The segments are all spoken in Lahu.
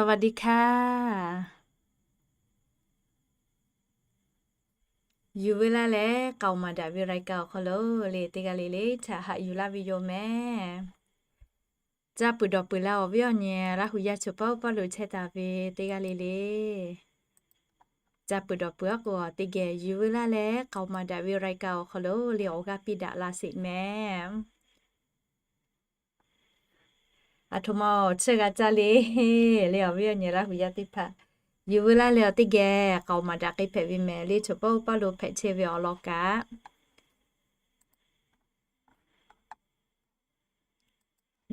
สวัสดีค่ะ Yuˬ veu laˇ leh k'aoˍ maˍ daꞈ ve รายการ awˬ hk'aw lo le teˇ g'aˇ le le htaꞈ haꞈ yuˬ laˇ ve yoˬ mehˍ. Ca peuˬ dawˬ peuˬ la awˬ viˉ awˬ nyi Laˇ hu yaˇ chaw pawˆ pawˆ lo chehˇ taˍ ve teˇ g'aˇ le le, ca peuˬ dawˬ peuˬ aˉ k'o teˇ geh Yuˬ veu laˇ leh k'aoˍ maˍ daꞈ ve รายการ awˬ hk'aw lo le awˬ g'aˇ piˇ daꞈ la sheˍ mehˍ. Aˬ htoꞈ ma awˬ chiˇ g'a caˇ le le awˬ viˉ awˬ nyi Laˇ hu yaˇ teˇ hpaˍ, Yuˬ veu laˇ leh awˬ teˇ geh k'aoˍ maˍ daꞈ k'ai hpehꞈ ve mehˍ le chaw pawˆ pawˆ lo hpehꞈ chehˇ ve awˬ lawn kaꞈ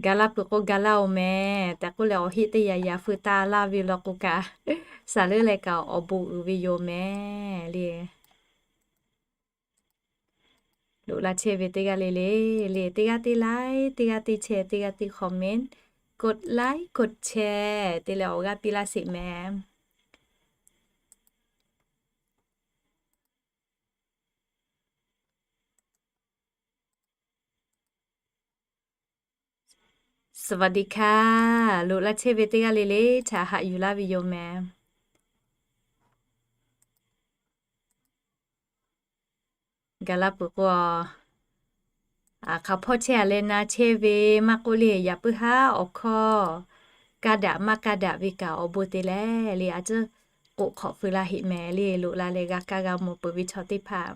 gaˬ la peuˬ k'o gaˬ la-oˬ mehˍ tehꞈ k'oˆ leh awˬ heˆ teˇ yanˇ yanˇ feu taˇ laˇ ve law k'o kaꞈ, saˍ leuˉ leh kaꞈ awˬ bon uiˍ ve yoˬ mehˍ le. Loꞈ la chehˇ ve teˇ g'aˇ le le, le teˇ g'aˇ teˇ like, teˇ g'aˇ teˇ share, teˇ g'aˇ teˇ comment, กดไลค์ กดแชร์ te leh awˬ g'aˇ piˇ laˇ sheˍ mehˍ. สวัสดีค่ะ Loꞈ la chehˇ ve teˇ g'aˇ le le htaꞈ haꞈ yuˬ laˇ ve yoˬ mehˍ. Gaˬ la peuˬ k'o, hk'aˬ hpawˇ chehˇ a leh na chehˇ ve maˇ k'oˆ le, yaꞈ puiˉ haˉ awˬ hkawˇ kaˇ daꞈ maˇ kaˇ daꞈ ve kaꞈ awˬ bon te leh le a ciˉ k'oˆ hk'awꞈ feu la heˆ mehˍ le. Loꞈ la leh g'a kaˇ g'a mawˬ peuˬ ve chaw teˇ hpaˍ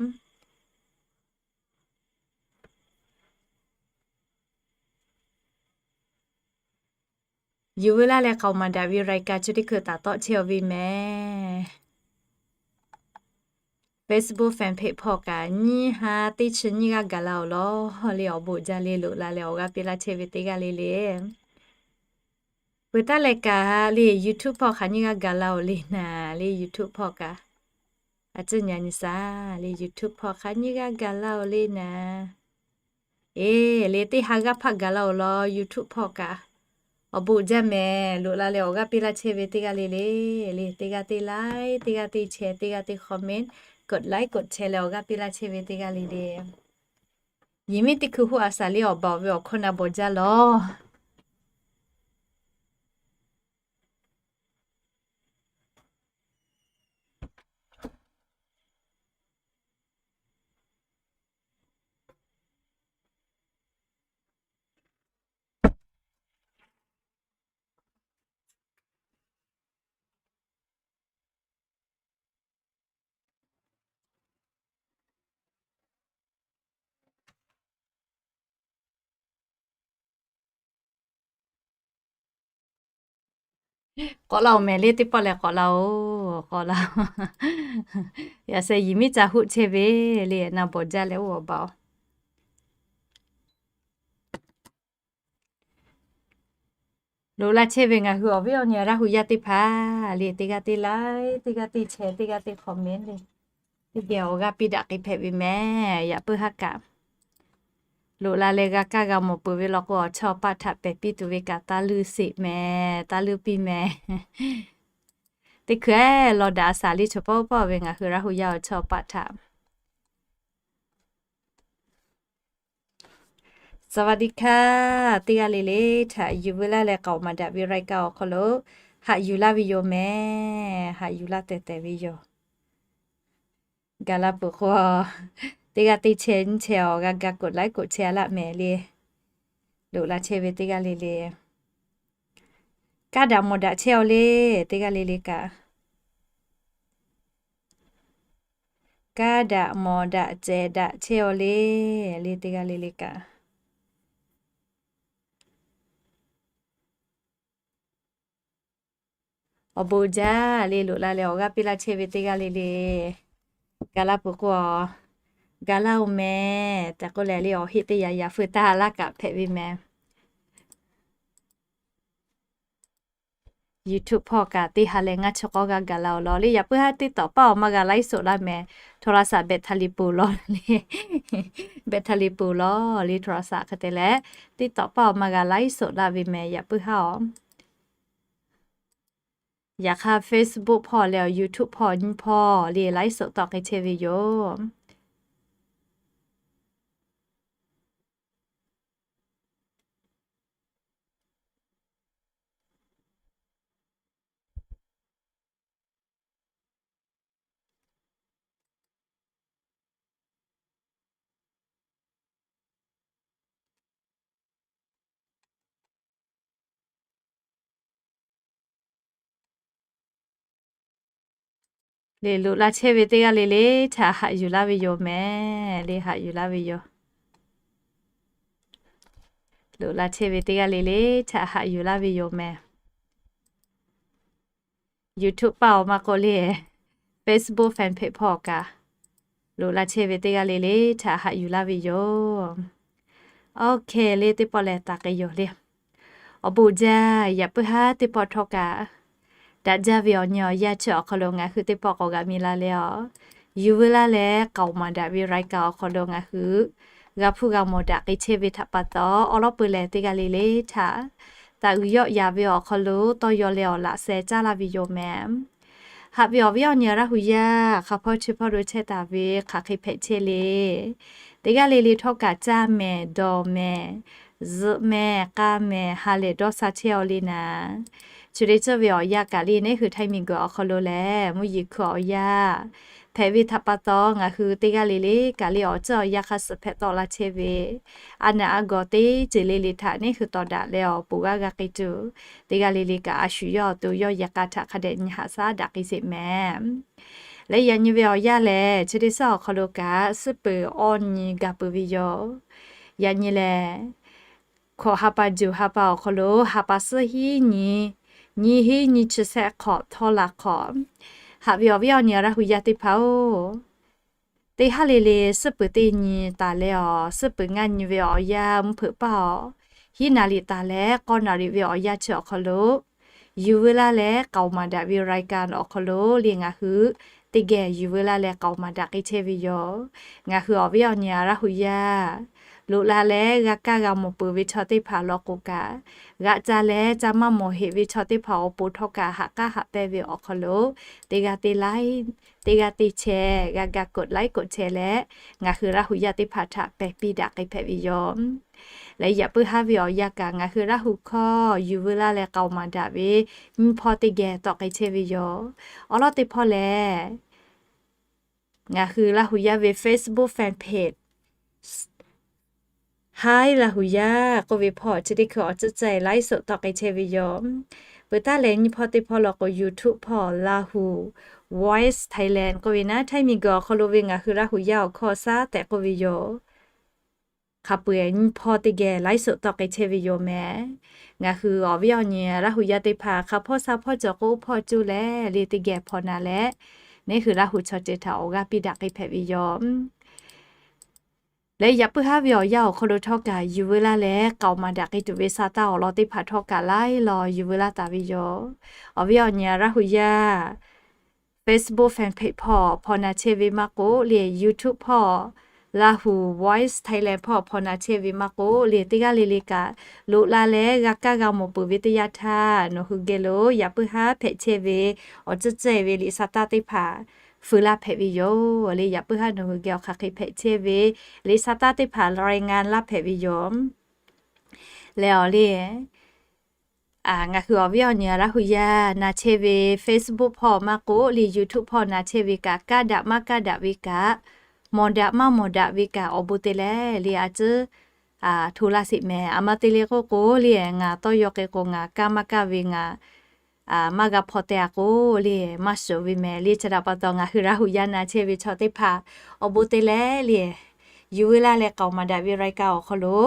Yuˬ veu laˇ leh k'aoˍ maˍ daꞈ ve รายการ chi teˇ hkui taˍ tawˆ chehˇ-aw ve mehˍ. Facebook fan page hpawˇ kaꞈ nyiˇ ha teˇ chi nyiˇ g'aˇ gaˬ la-oˬ law le awˬ bon jaˇ le. Loꞈ la leh awˬ g'aˇ piˇ laˇ chehˇ ve teˇ g'aˇ le le, peuˬ taˉ leh kaꞈ le YouTube hpawˇ hk'aˬ nyiˇ g'aˇ gaˬ la-oˬ le naˍ le YouTube hpawˇ kaꞈ, a ciˉ nyi nyi shaˍ le YouTube hpawˇ hk'aˬ nyiˇ g'aˇ gaˬ la-oˬ le naˍ. Eˬ le teˇ ha g'aˇ hpaˆ gaˬ la-oˬ law YouTube hpawˇ kaꞈ, awˬ bon jaˇ mehˍ. Loꞈ la leh awˬ g'aˇ piˇ laˇ chehˇ ve teˇ g'aˇ le le, le teˇ g'aˇ teˇ like, teˇ g'aˇ teˇ share, teˇ g'aˇ teˇ comment, กดไลค์ กดแชร์ leh awˬ g'aˇ piˇ laˇ chehˇ ve teˇ g'aˇ le le, yehˬ miˉ teˇ hkui hoˆ a shaˍ le awˬ baˬ ve awˬ hkawˇ na bawˬ jaˇ law. K'awꞈ la-oˬ mehˍ le teˇ pawˆ leh k'awꞈ la-oˬ, k'awꞈ la-oˬ. Yaꞈ sheh yehˬ miˉ ca hoˆ chehˇ ve le na bawˬ jaˇ leh oˇ awˬ baˬ-oˬ. Loꞈ la chehˇ ve ngaˬ hui awˬ viˉ awˬ nyi Laˇ hu yaˇ teˇ hpaˍ le teˇ g'aˇ teˇ like, teˇ g'aˇ teˇ share, teˇ g'aˇ teˇ comment le, teˇ geh awˬ g'aˇ piˇ daꞈ k'ai hpehꞈ ve mehˍ. Yaꞈ puiˉ haˉ kaꞈ loꞈ la leh g'a kaˇ g'a mawˬ peuˬ ve law k'o awˬ chawˇ awˬ paˆ htaꞈ pehˬ piˇ tuˬ ve kaꞈ taˇ leuˇ sheˍ mehˍ, taˇ leuˇ piˇ mehˍ. Teˇ hkui-eˬ law daꞈ a shaˍ le chaw pawˆ pawˆ ve ngaˬ hui Laˇ hu yaˇ awˬ chawˇ awˬ paˆ htaꞈ สวัสดีค่ะ teˇ g'aˇ le le htaꞈ Yuˬ veu laˇ leh k'aoˍ maˍ daꞈ ve รายการ awˬ hk'aw lo haꞈ yuˬ laˇ ve yoˬ mehˍ. Haꞈ yuˬ laˇ tehˬ tehˬ ve yoˬ. Gaˬ la peuˬ k'o, teˇ g'aˇ teˇ chehˇ nyiˇ chehˇ awˬ g'a ga กดไลค์ กดแชร์ laˇ mehˍ le. Loꞈ la chehˇ ve teˇ g'aˇ le le, kaˇ daꞈ mawˬ daꞈ chehˇ-aw le, teˇ g'aˇ le le kaꞈ. Kaˇ daꞈ mawˬ daꞈ cehˬ daꞈ chehˇ-aw le, le teˇ g'aˇ le le kaꞈ. Awˬ bon jaˇ le, loꞈ la leh awˬ g'aˇ piˇ laˇ chehˇ ve teˇ g'aˇ le le. Gaˬ la peuˬ k'o, gaˬ laˇ-oˬ mehˍ tehꞈ k'oˆ leh le awˬ heˆ teˇ yanˇ yanˇ feu taˇ laˇ kaꞈ hpehꞈ ve mehˍ. YouTube hpawˇ kaꞈ teˇ ha leh ngaˇ chi k'awˇ g'aˇ gaˬ la-oˬ law le. Yaꞈ puiˉ haˉ TikTok paˇ awˬ maˇ g'a ไลฟ์สด laˇ mehˍ. โทรศัพท์ แบตเตอรี่ peuˬ law le, แบตเตอรี่ peuˬ law le โทรศัพท์ hk'e te leh, TikTok paˇ awˬ maˇ g'a ไลฟ์สด laˇ ve mehˍ. Yaꞈ puiˉ haˉ-oˬ, yaꞈ hk'aˇ Facebook hpawˇ leh awˬ YouTube hpawˇ nyiˇ hpawˇ le ไลฟ์สด tawˆ k'ai chehˇ ve yoˬ. Le loꞈ la chehˇ ve teˇ g'aˇ le le htaꞈ haꞈ yuˬ laˇ ve yoˬ mehˍ. Le haꞈ yuˬ laˇ ve yoˬ. Loꞈ la chehˇ ve teˇ g'aˇ le le htaꞈ haꞈ yuˬ laˇ ve yoˬ mehˍ. YouTube paˇ awˬ maˇ k'oˆ le, Facebook fan page hpawˇ kaꞈ loꞈ la chehˇ ve teˇ g'aˇ le le htaꞈ haꞈ yuˬ laˇ ve yoˬ. Oˇ hk'e le teˇ pawˆ lehˬ taˍ k'ai yoˬ le. Awˬ bon jaˇ, yaꞈ puiˉ haˉ teˇ pawˆ htawˇ kaꞈ daꞈ jaˇ ve awˬ nyi awˬ yanˇ chi awˬ hk'aw lo ngaˬ hui teˇ pawˆ k'awꞈ g'a mi la leh awˬ, yuˬ veu laˇ leh k'aoˍ maˍ daꞈ ve รายการ awˬ hk'aw lo ngaˬ hui g'a hpuˇ g'a mawˬ daꞈ k'ai chehˇ ve htaꞈ pa taw, awˉ lawˉ peuˬ lehˬ teˇ g'aˇ le le htaꞈ taꞈ g'uiˬ yawˆ yaˍ ve awˬ hk'aw lo tawˇ yaw leh awˬ laꞈ sheh caˇ laˇ ve yoˬ mehˍ. Haꞈ ve awˬ viˉ awˬ nyi Laˇ hu yaˇ, hk'a hpawˇ chi hpawˇ lo chehˇ taˍ ve hk'aˬ hk'e hpehꞈ chehˇ le. Teˇ g'aˇ le le htawˇ kaꞈ caˇ mehˍ, dawˬ mehˍ, zuhꞈ mehˍ, k'a mehˍ, ha lehˬ dawˇ sha chehˇ aw le naˍ. Chi le tcuhˇ ve awˬ yanˇ kaꞈ le neˉ hui Htaiˇ miˬguiˬ awˬ hk'aw lo lehˬ mvuhˇ yeˬ hkui awˬ yanˇ hpehꞈ ve htaꞈ pa taw, ngaˬ hui teˇ g'aˇ le le kaꞈ le awˬ tcuhˇ awˬ yanˇ hk'a suhˍ hpehꞈ tawˆ la chehˇ ve, a naˬ a gawˬ teˇ ceuˬ le le htaꞈ neˉ hui tawˍ daꞈ leh awˬ poˬ g'aˇ g'a k'ai tuˬ, teˇ g'aˇ le le kaꞈ a shu yawˇ awˬ to yawˇ yehˬ k'a htaꞈ hk'a dehꞈ nyi haꞈ shaˉ daꞈ k'ai sheˍ mehˍ. Leh yaꞈ nyi ve awˬ yanˇ lehˬ, chi teˇ suhˉ awˬ hk'aw lo kaꞈ suhˉ peuˬ awˇ nyi ga peuˬ ve yoˬ. Yaꞈ nyi lehˬ, hkawꞈ ha pa juˬ ha pa awˬ hk'aw lo ha pa suhˉ hiˉ nyi, nyiˇ hiˉ nyiˇ chi shehˆ hk'awꞈ htawˇ la hk'awꞈ, haꞈ ve awˬ viˉ awˬ nyi Laˇ hu yaˇ teˇ hpaˍ-oˬ, teˇ haˉ le le suhˉ peuˬ teˇ nyi taˍ leh awˬ, suhˉ peuˬ ngaˇ nyi ve awˬ yanˇ mvuhˇ hpeuꞈ paˇ awˬ, hiˉ naˍ riˍ taˍ leh k'awˇ naˍ riˍ ve awˬ yanˇ chi awˬ hk'aw lo yuˬ veu laˇ leh k'aoˍ maˍ daꞈ ve รายการ awˬ hk'aw lo le ngaˬ hui teˇ geh yuˬ veu laˇ leh k'aoˍ maˍ daꞈ k'ai chehˇ ve yoˬ. Ngaˬ hui awˬ viˉ awˬ nyi Laˇ hu yaˇ, loꞈ la leh g'a kaˇ g'a mawˬ peuˬ ve chaw teˇ hpaˍ law k'o kaꞈ, g'aꞈ ca leh ca maˇ mawˬ heꞈ ve chaw teˇ hpaˍ awˬ pon htawˇ kaꞈ haꞈ k'aˉ haꞈ pehnˇ ve awˬ hk'aw lo teˇ g'aˇ teˇ laiˉ, teˇ g'aˇ teˇ chehˇ g'a ga กดไลค์ กดแชร์ leh ngaˬ hui Laˇ hu yaˇ teˇ hpaˍ htaꞈ pehˬ piˇ daꞈ k'ai hpehꞈ ve yoˬ. Leh yaꞈ puiˉ haˉ ve awˬ yanˇ kaꞈ ngaˬ hui Laˇ hu hkawˇ yuˬ veu laˇ leh k'aoˍ maˍ daꞈ ve nyiˇ hpawˇ teˇ geh tawˆ k'ai chehˇ ve yoˬ. Awˉ lawˉ teˇ hpawˇ lehˬ, ngaˬ hui Laˇ hu yaˇ ve Facebook fan page Hi Laˇ hu yaˇ k'oˆ ve hpawˇ chi teˇ hkui awˬ tcuhˉ ceh ไลฟ์สด tawˆ k'ai chehˇ ve yoˬ. Peuˬ taˉ leh nyiˇ hpawˇ teˇ hpawˇ law k'o YouTube hpawˇ Laˇ hu Voice Thailand k'oˆ ve naˉ, Htaiˇ miˬguiˬ awˬ hk'aw lo ve ngaˬ hui Laˇ hu yaˇ awˬ hkawˇ shaˉ tehꞈ k'oˆ ve yoˬ. Hk'a peu-eˬ nyiˇ hpawˇ teˇ geh ไลฟ์สด tawˆ k'ai chehˇ ve yoˬ mehˍ. Ngaˬ hui awˬ viˉ awˬ nyi Laˇ hu yaˇ teˇ hpaˍ hk'a hpawˇ sha hpawˇ cawˬ k'o hpawˇ cuˇ leh le teˇ geh hpaw na leh, neˉ hui Laˇ hu chaw ceuˬ htaꞈ awˬ g'aˇ piˇ daꞈ k'ai hpehꞈ ve yoˬ. Leh yaꞈ puiˉ haˉ ve awˬ yanˇ awˬ hk'aw lo htawˇ kaꞈ yuˬ veu laˇ leh k'aoˍ maˍ daꞈ k'ai tuˬ ve sa taˇ awˬ lawn teˇ hpaˍ htawˇ kaꞈ laiˉ law yuˬ veu laˇ taˍ ve yoˬ. Awˬ viˉ awˬ nyi Laˇ hu yaˇ Facebook fan page hpawˇ hpaw na chehˇ ve maˇ k'oˆ le, YouTube hpawˇ Laˇ hu Voice Thailand hpawˇ hpaw na chehˇ ve maˇ k'oˆ le, teˇ g'aˇ le le kaꞈ loꞈ la leh g'a kaˇ g'a mawˬ peuˬ ve teˇ yanˇ htaˇ nawˬ hui geh lo yaꞈ puiˉ haˉ hpehꞈ chehˇ ve awˬ tcuhˉ ceh ve liꞈ sa taˇ teˇ hpaˍ feu laˇ hpehꞈ ve yoˬ. Le yaꞈ puiˉ haˉ nawˬ hui geh awˬ hk'aˬ hk'e hpehꞈ chehˇ ve liꞈ sa taˇ teˇ hpaˍ รายงาน laˇ hpehꞈ ve yoˬ. Leh awˬ le ngaˬ hui awˬ viˉ awˬ nyi Laˇ hu yaˇ na chehˇ ve Facebook hpawˇ maˇ k'oˆ le, YouTube hpawˇ na chehˇ ve kaꞈ, kaˇ daꞈ maˇ kaˇ daꞈ ve kaꞈ, mawˬ daꞈ maˇ mawˬ daꞈ ve kaꞈ awˬ bon te leh le a ciˉ hto laˇ sheˍ mehˍ. Aˬ ma te le k'oˆ k'o le, ngaˬ tawˇ yaw k'ai k'o ngaˬ kaˇ maˇ kaˇ ve ngaˬ maˇ g'a hpaw teh a k'o le, maˇ shiˍ ve mehˍ. Le chi htaꞈ pa taw ngaˬ hui Laˇ hu yaˇ na chehˇ ve chaw teˇ hpaˍ awˬ bon te leh le, yuˬ veu laˇ leh k'aoˍ maˍ daꞈ ve รายการ awˬ hk'aw lo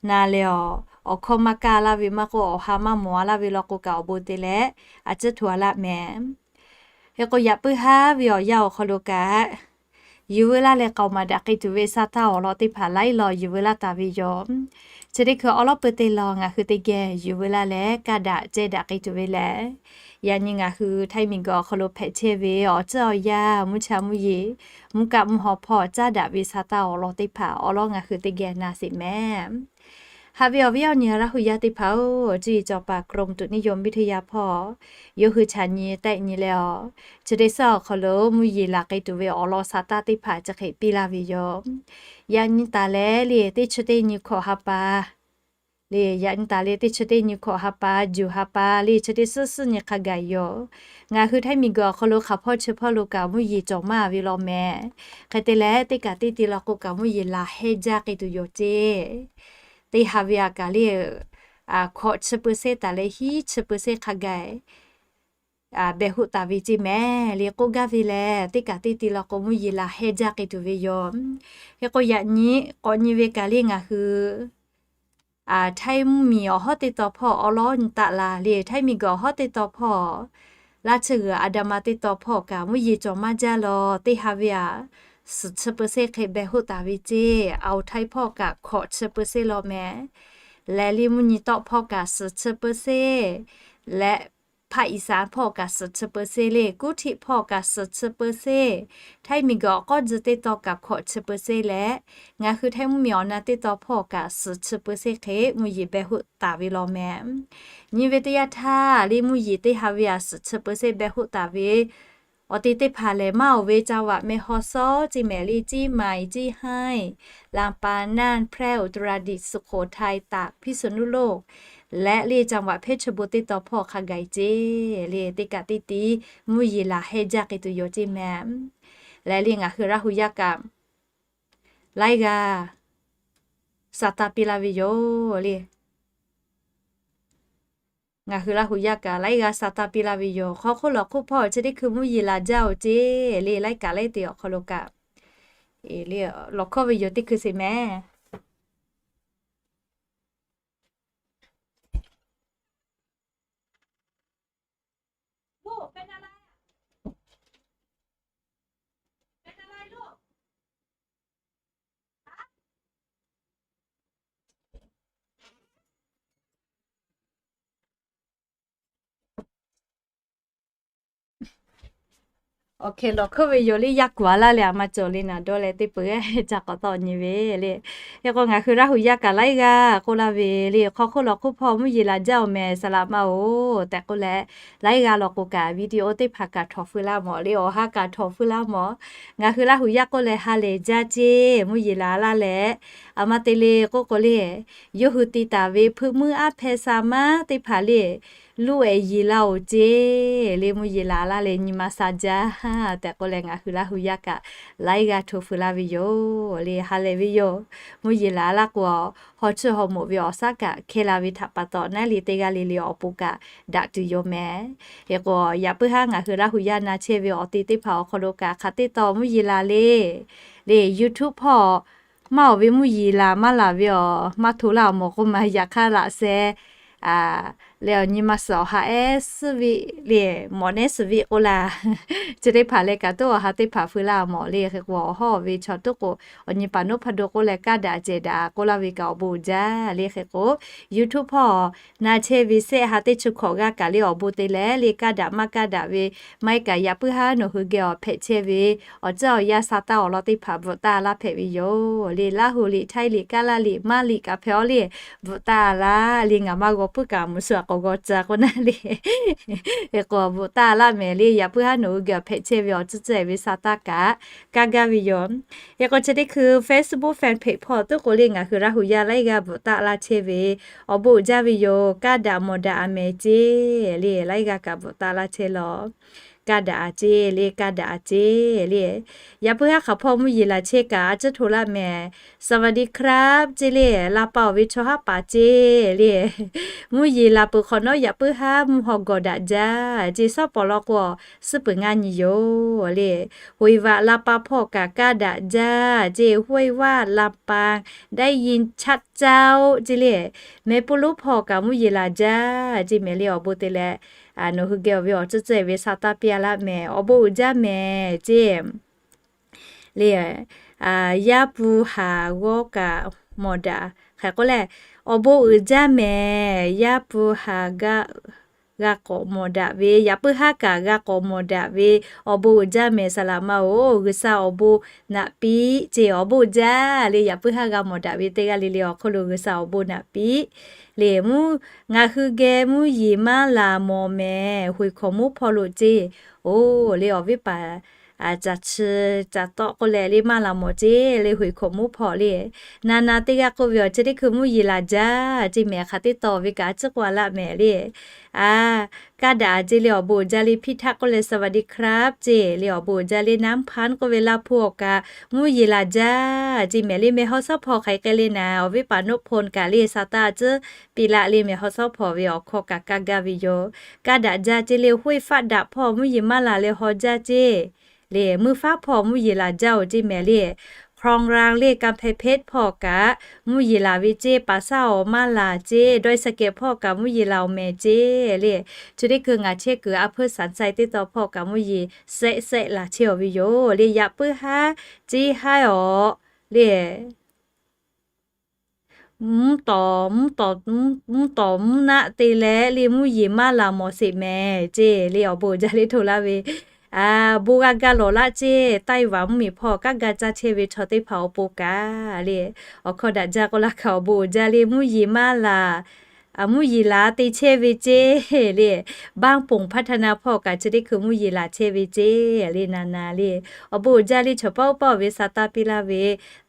na leh awˬ, awˬ hkawˇ maˇ kaˇ laˇ ve maˇ k'oˆ, awˬ ha maˇ mawˬ a laˇ ve law k'o kaꞈ awˬ bon te leh a ciˉ hto a laˇ mehˍ. Hk'e k'o yaꞈ puiˉ haˉ ve awˬ yanˇ awˬ hk'aw lo kaꞈ yuˬ veu laˇ leh k'aoˍ maˍ daꞈ k'ai tuˬ ve sa taˇ awˬ lawn teˇ hpaˍ laiˉ law yuˬ veu laˇ taˍ ve yoˬ. Chi teˇ hkui awˉ lawˉ peuˬ teˇ law ngaˬ hui teˇ geh yuˬ veu laˇ leh kaˇ daꞈ ceh daꞈ k'ai tuˬ ve lehˬ, yaꞈ nyi ngaˬ hui Htaiˇ miˬguiˬ awˬ hk'aw lo hpehꞈ chehˇ ve awˬ tcuhˉ awˬ yanˇ, mvuhˇ cha mvuhˇ yeˬ, mvuhˇ kaˆ mvuhˇ haw hpawˇ caˉ daꞈ ve sa taˇ awˬ lawn teˇ hpaˍ awˉ lawˉ ngaˬ hui teˇ geh na sheˍ mehˍ. Haꞈ ve awˬ viˉ awˬ nyi Laˇ hu yaˇ teˇ hpaˍ-oˬ, cuˇ yiˍ cawˬ paˍ กรมอุตุนิยมวิทยา hpawˇ yawˇ hui chaꞈ nyi tehˆ nyi leh awˬ, chi teˇ suhˉ awˬ hk'aw lo mvuhˇ yeˬ laˬ k'ai tuˬ ve awˬ lawn sa taˇ teˇ hpaˍ chi hk'e piˇ laˇ ve yoˬ. Yaꞈ nyi taˍ leh le teˇ chi teˇ nyi hkawꞈ ha pa le, yaꞈ nyi taˍ leh teˇ chi teˇ nyi hkawꞈ ha pa, juˬ ha pa le chi teˇ suhˉ suhˉ nyi hk'a gaˬ yoˬ. Ngaˬ hui Htaiˇ miˬguiˬ awˬ hk'aw lo hk'aˬ hpawˇ chi hpawˇ lo kaꞈ mvuhˇ yeˬ cawˬ maˇ ve law mehˍ. Hk'e te leh teˇ kaꞈ teˇ te law k'o kaꞈ mvuhˇ yeˬ laˬ hehˇ jaˇ k'ai tuˬ yoˬ ceˇ. Teˇ ha ve a kaˬ le, hkawꞈ chi เปอร์เซ็นต์ taˍ leh hiˉ chi เปอร์เซ็นต์ hk'a gaˬ behˬ hoˆ taˍ ve ceˇ mehˍ le. K'oˆ gaˇ ve lehˬ, teˇ kaꞈ teˇ ti law k'o, mvuhˇ yeˬ laˬ heh jaˇ k'ai tuˬ ve yoˬ. Hk'e k'o, yaꞈ nyi k'awꞈ nyi ve kaꞈ le ngaˬ hui Htaiˇ mvuhˇmiˬ awˬ hawˉ teˇ taw hpawˇ awˉ lawˉ nyi taˆ la le. Htaiˇ miˬguiˬ awˬ hawˉ teˇ taw hpawˇ, laˇ chi g'uiˬ Aˍdanˍ ma teˇ taw hpawˇ kaꞈ mvuhˇ yeˬ cawˬ maˇ jaˇ law. Teˇ ha ve aꞈ suhˍ chi เปอร์เซ็นต์ hk'e behˬ hoˆ taˍ ve ceˇ. Aoˬ Htaiˇ hpawˇ kaꞈ hkawꞈ chi เปอร์เซ็นต์ law mehˍ. Lehˬ le mvuhˇ nyi tawˆ hpawˇ kaꞈ suhˍ chi เปอร์เซ็นต์ leh ภาคอีสาน hpawˇ kaꞈ suhˍ chi เปอร์เซ็นต์ le. Kuˉ htiˆ hpawˇ kaꞈ suhˍ chi เปอร์เซ็นต์, Htaiˇ miˬguiˬ awˬ k'awˇ tzuh teˇ taw kaꞈ hkawꞈ chi เปอร์เซ็นต์ leh, ngaˬ hui Htaiˇ mvuhˇmiˬ awˬ na teˇ taw hpawˇ kaꞈ suhˍ chi เปอร์เซ็นต์ hk'e mvuhˇ yeˬ behˬ hoˆ taˍ ve law mehˍ. Nyi ve teˇ yanˇ htaˇ le, mvuhˇ yeˬ teˇ ha ve aꞈ suhˍ chi เปอร์เซ็นต์ behˬ hoˆ taˍ ve awˬ te teˇ hpaˍ lehˬ, maˇ oˬ ve จังหวัดแม่ฮ่องสอน ceˇ mehˍ le, เชียงใหม่ เชียงราย ลำปาง น่าน แพร่ อุตรดิตถ์ สุโขทัย ตาก พิษณุโลก leh le จังหวัดเพชรบูรณ์ teˇ taw hpawˇ hk'a gaˬ ceˇ le. Teˇ kaꞈ teˇ ti mvuhˇ yeˬ laˬ heh jaˇ k'ai tuˬ yoˬ ceˇ mehˍ. Leh le ngaˬ hui Laˇ hu yaˇ kaꞈ laiˉ g'aˇ sa taˇ piˇ laˇ ve yoˬ le. Ngaˬ hui Laˇ hu yaˇ kaꞈ laiˉ g'aˇ sa taˇ piˇ laˇ ve yoˬ. Hk'aw hk'oˆ lawˬ hk'oˆ hpawˇ chi teˇ hkui mvuhˇ yeˬ laˬ jaˇ oˬ ceˇ le. Laiˉ kaꞈ laiˉ te awˬ hk'aw lo kaꞈ lawˬ hkawˇ ve yoˬ teˇ hkui sheˍ mehˍ. Awˬ hk'e lawˬ hkawˇ ve yoˬ le. Yaˇ kuˬ a laˇ leh a ma cawˬ le naˍ dawˇ leh teˇ peuˬ ca k'awꞈ tawˆ nyi ve le. Hk'e k'o, ngaˬ hui Laˇ hu yaˇ kaꞈ laiˉ g'aˇ k'oˆ laˇ ve le, hk'aw hk'oˆ lawˬ hk'oˆ hpawˇ mvuhˇ yeˬ laˬ jaˇ oˬ mehˍ, saˍ laꞈ ma oˬ tehꞈ k'oˆ leh, laiˉ g'aˇ lawˬ k'o kaꞈ video teˇ hpaˍ kaꞈ htawnˍ feu laˇ mawˬ le, awˬ ha kaꞈ htawnˍ feu laˇ mawˬ. Ngaˬ hui Laˇ hu yaˇ k'oˆ leh ha lehˬ jaˇ ceˇ, mvuhˇ yeˬ laˬ laˇ leh, a ma te le k'oˆ k'o le, yawˇ hui te taˍ ve hpeuꞈ muiˇ aˉ hpehˇ sa maˉ teˇ hpaˍ le, luˇ ehˍ yeˬ laˇ oˬ ceˇ le. Mvuhˇ yeˬ laˬ laˇ leh nyi ma sa jaˇ tehꞈ k'oˆ leh, ngaˬ hui Laˇ hu yaˇ kaꞈ laiˉ g'aˇ htawnˍ feu laˇ ve yoˬ le. Ha lehˬ ve yoˬ. Mvuhˇ yeˬ laˬ laˇ k'o, haw chiˇ haw moꞈ ve awˬ shaˉ kaꞈ hkeh la ve htaꞈ pa taw, naˉ li teˇ g'aˇ le le awˬ pon kaꞈ daꞈ tuˬ yoˬ mehˍ. Hk'e k'o, yaꞈ puiˉ haˉ ngaˬ hui Laˇ hu yaˇ na chehˇ ve awˬ te teˇ hpaˍ awˬ hk'aw lo kaꞈ hk'aˬ teˇ taw mvuhˇ yeˬ laˬ le. Le YouTube hpawˇ maˇ oˬ ve mvuhˇ yeˬ laˬ maˇ laˬ ve awˬ maˇ hto laˇ awˬ mawˬ k'oˆ ma yaꞈ hk'aˇ laꞈ sheh leh awˬ nyi ma suhˍ awˬ ha ehˉ suhˉ ve le, mawꞈ nehˉ suhˍ ve k'oˆ laˇ. Chi teˇ hpaˍ leh kaꞈ tuˉ awˬ ha teˇ hpaˍ feu laˇ awˬ mawˬ le. Hk'e k'o, awˬ hawˉ ve chaw tuˉ k'o, awˬ nyi paˍ noˉ hpaˇ do k'oˆ leh kaˇ daꞈ cehˬ daꞈ k'oˆ laˇ ve kaꞈ awˬ bon uiˍ jaˇ le. Hk'e k'o, YouTube hpawˇ na chehˇ ve sehˆ ha teˇ chi hkawꞈ g'aˇ kaꞈ le awˬ bon te leh le kaˇ daꞈ maˇ kaˇ daꞈ ve maˇ heˆ kaꞈ, yaꞈ puiˉ haˉ nawˬ hui geh awˬ hpehꞈ chehˇ ve awˬ ceuˬ awˬ yanˇ sa taˇ awˬ lawn teˇ hpaˍ bvuhꞈ taˍ laˇ hpehꞈ ve yoˬ le. Laˇ hu liꞈ, Htaiˇ liꞈ, Kaˇ laˇ liꞈ, Maˇ liꞈ kaꞈ hpehꞈ aw le, bvuhꞈ taˍ laˇ le. Ngaˬ maˇ g'aw puiˉ kaꞈ mvuhˇ shu a k'awꞈ g'aw tcuh k'oˆ naˉ le. Hk'e k'o, bvuhꞈ taˍ laˇ mehˍ le. Yaꞈ puiˉ haˉ nawˬ hui geh awˬ hpehꞈ chehˇ ve awˬ tcuhˉ tcuhˉ ve sa taˇ kaꞈ kaˇ gaˇ ve yoˬ. Hk'e k'o, chi teˇ hkui Facebook fan page hpawˇ tuˉ k'o le, ngaˬ hui Laˇ hu yaˇ laiˉ g'aˇ bvuhꞈ taˍ laˇ chehˇ ve awˬ bon uiˍ jaˇ ve yoˬ. Kaˇ daꞈ mawˬ daꞈ a mehˍ ceˇ le. Laiˉ g'aˇ kaꞈ bvuhꞈ taˍ laˇ chehˇ lawˬ. Kaˇ daꞈ a ceˇ le, kaˇ daꞈ a ceˇ le. Yaꞈ puiˉ haˉ hk'aˬ hpawˇ mvuhˇ yeˬ laˬ chehˇ kaꞈ a ciˉ hto laˇ mehˍ. สวัสดีครับ ceˇ le, la pa awˬ ve chaw haˉ paˍ ceˇ le. Mvuhˇ yeˬ laˬ peuˬ hk'awꞈ nawˉ yaꞈ puiˉ haˉ mvuhˇ haw gawˬ daꞈ jaˇ ceˇ. Shaˉ pawˍ law k'o, suhˉ peuˬ ngaˇ nyi yoˬ le. Hoꞈ e vaꞈ la pa hpawˇ kaꞈ kaˇ daꞈ jaˇ ceˇ. Hoꞈ e vaꞈ la pa ได้ยินชัดเจน ceˇ le. Meh puˇ lonˉ hpawˇ kaꞈ mvuhˇ yeˬ laˬ jaˇ ceˇ mehˍ le. Awˬ bon te leh, nawˬ hui geh awˬ ve awˬ tcuhˉ tcuhˉ ve sa taˇ piˇ a laˇ mehˍ. Awˬ bon uiˍ jaˇ mehˍ ceˇ le. Yaˇ pu haˍ g'awˇ kaꞈ mawˬ daꞈ hk'e k'oˆ leh, awˬ bon uiˍ jaˇ mehˍ. Yaˇ pu haˍ g'a k'awꞈ mawˬ daꞈ ve, yaꞈ puiˉ haˉ kaꞈ g'a k'awꞈ mawˬ daꞈ ve awˬ bon uiˍ jaˇ mehˍ. Saˍ laꞈ ma oˬ, G'uiˬsha awˬ bon naꞈ piˇ ceˇ. Awˬ bon uiˍ jaˇ le. Yaꞈ puiˉ haˉ g'a mawˬ daꞈ ve teˇ g'aˇ le le awˬ hk'oˆ lo G'uiˬsha awˬ bon naꞈ piˇ le. Mvuhˇ ngaˬ hui geh mvuhˇ yeˬ maˇ laˬ mawˬ mehˍ. Hoꞈ e hkawꞈ moˉ hpawˇ lo ceˇ. Oˬ le, awˬ viˉ paˍ caˬ chi caˬ tawˆ k'oˆ leh le maˇ laˬ mawˬ ceˇ le, hoiˍ hkawꞈ mvuhˇ hpawˇ le. Na na teˇ g'aˇ k'oˆ ve awˬ chi teˇ hkui mvuhˇ yeˬ laˬ jaˇ ceˇ mehˍ, hk'aˬ teˇ taw ve kaꞈ a ciˉ k'oˆ a laˇ mehˍ le. A, kaˇ daꞈ ceˇ le, awˬ bon uiˍ jaˇ le พิทักษ์ k'oˆ leh สวัสดีครับ ceˇ le, awˬ bon uiˍ jaˇ le น้ำพัน k'oˆ ve Laˇ hpu awˬ kaꞈ mvuhˇ yeˬ laˬ jaˇ ceˇ mehˍ le. Mehˬ haw shawˉ hpawˇ hk'aˬ hk'e le naˍ, awˬ viˉ paˍ นพพล kaꞈ le sa taˇ a ciˉ piˇ laˇ le, mehˬ haw shawˉ hpawˇ ve awˬ hkawˇ kaꞈ kaˇ gaˇ ve yoˬ. Kaˇ daꞈ jaˇ ceˇ le, ห้วยฟากดาบ hpawˇ mvuhˇ yeˬ maˇ laˬ leh haw jaˇ ceˇ le, Mvuhˇ faˉ hpawˇ mvuhˇ yeˬ laˬ jaˇ oˬ ceˇ mehˍ le. คลองรัง le กำแพงเพชร hpawˇ kaꞈ mvuhˇ yeˬ laˬ ve ceˇ, Pahsawˍ maˇ laˬ ceˇ, Dawˇ Saˍkehˍ hpawˇ kaꞈ mvuhˇ yeˬ laˬ awˬ mehˍ ceˇ le. Chi teˇ hkui ngaˬ chehˇ kuiˬ a hpeuˇ Shaˍnˍ sai teˇ taw hpawˇ kaꞈ mvuhˇ yeˬ sehˆ sehˆ laˬ chehˇ awˬ ve yoˬ le. Yaꞈ puiˉ haˉ ceˇ haˉ awˬ le mvuhˇ tawˍ, mvuhˇ tawˍ, mvuhˇ tawˍ mvuhˇ naˆ te leh le mvuhˇ yeˬ maˇ laˬ mawˬ sheˍ mehˍ ceˇ le, awˬ bon uiˍ jaˇ le hto laˇ ve. Bon g'a gaˇ lawˬ laˇ ceˇ, Taiwan mvuhˇmiˬ hpawˇ kaˇ gaˇ caˇ chehˇ ve chaw teˇ hpaˍ awˬ pon kaꞈ le, awˬ hkawˇ daꞈ jaˇ k'oˆ laˇ kaꞈ awˬ bon uiˍ jaˇ le, mvuhˇ yeˬ maˇ laˬ, mvuhˇ yeˬ laˬ te chehˇ ve ceˇ le. บ้านโป่งพัฒนา hpawˇ kaꞈ chi teˇ hkui mvuhˇ yeˬ laˬ chehˇ ve ceˇ le, na na le. Awˬ bon uiˍ jaˇ le, chaw paˇ oˇ paˇ awˬ ve sa taˇ piˇ laˇ ve,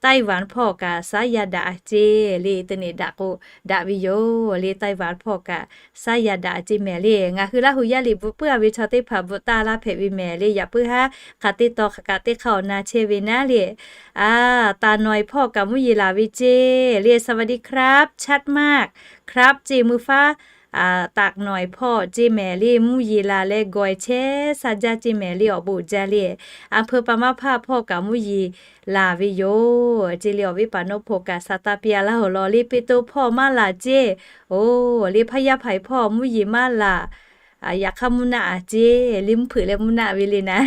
Taiwan hpawˇ kaꞈ saˉ yaˇ daꞈ ceˇ le, teˇ neꞈ daꞈ k'o daꞈ ve yoˬ le, Taiwan hpawˇ kaꞈ saˉ yaˇ daꞈ ceˇ mehˍ le. Ngaˬ hui Laˇ hu yaˇ liꞈ bvuhꞈ puiˉ a ve chaw teˇ hpaˍ bvuhꞈ taˇ laˇ hpehꞈ ve mehˍ le. Yaꞈ puiˉ haˉ hk'aˬ teˇ taw hk'aˬ kaꞈ teˇ hk'a awˬ na chehˇ ve naˉ le. A, ตาหน่อย hpawˇ kaꞈ mvuhˇ yeˬ laˬ ve ceˇ le, สวัสดีครับ ชัดมาก ครับ ceˇ, mvuhˇ faˉ taˍ nawˍ hpawˇ ceˇ mehˍ le, mvuhˇ yeˬ laˬ leh gawˬ chehˇ sha jaˇ ceˇ mehˍ le, awˬ bon uiˍ jaˇ le. A hpeuˇ pa maˇ hpaˇ hpawˇ kaꞈ mvuhˇ yeˬ laˬ ve yoˬ ceˇ le, awˬ viˉ paˍ นพพล kaꞈ sa taˇ piˇ a laˇ awˬ lawn le, เปโตร hpawˇ maˇ laˬ ceˇ, oˬ le, พระยาไพร hpawˇ mvuhˇ yeˬ maˇ laˬ, yaꞈ hk'aˇ mvuhˇ naˆ a ceˇ le, mvuhˇ hpeuꞈ leh mvuhˇ naˆ ve le naˉ.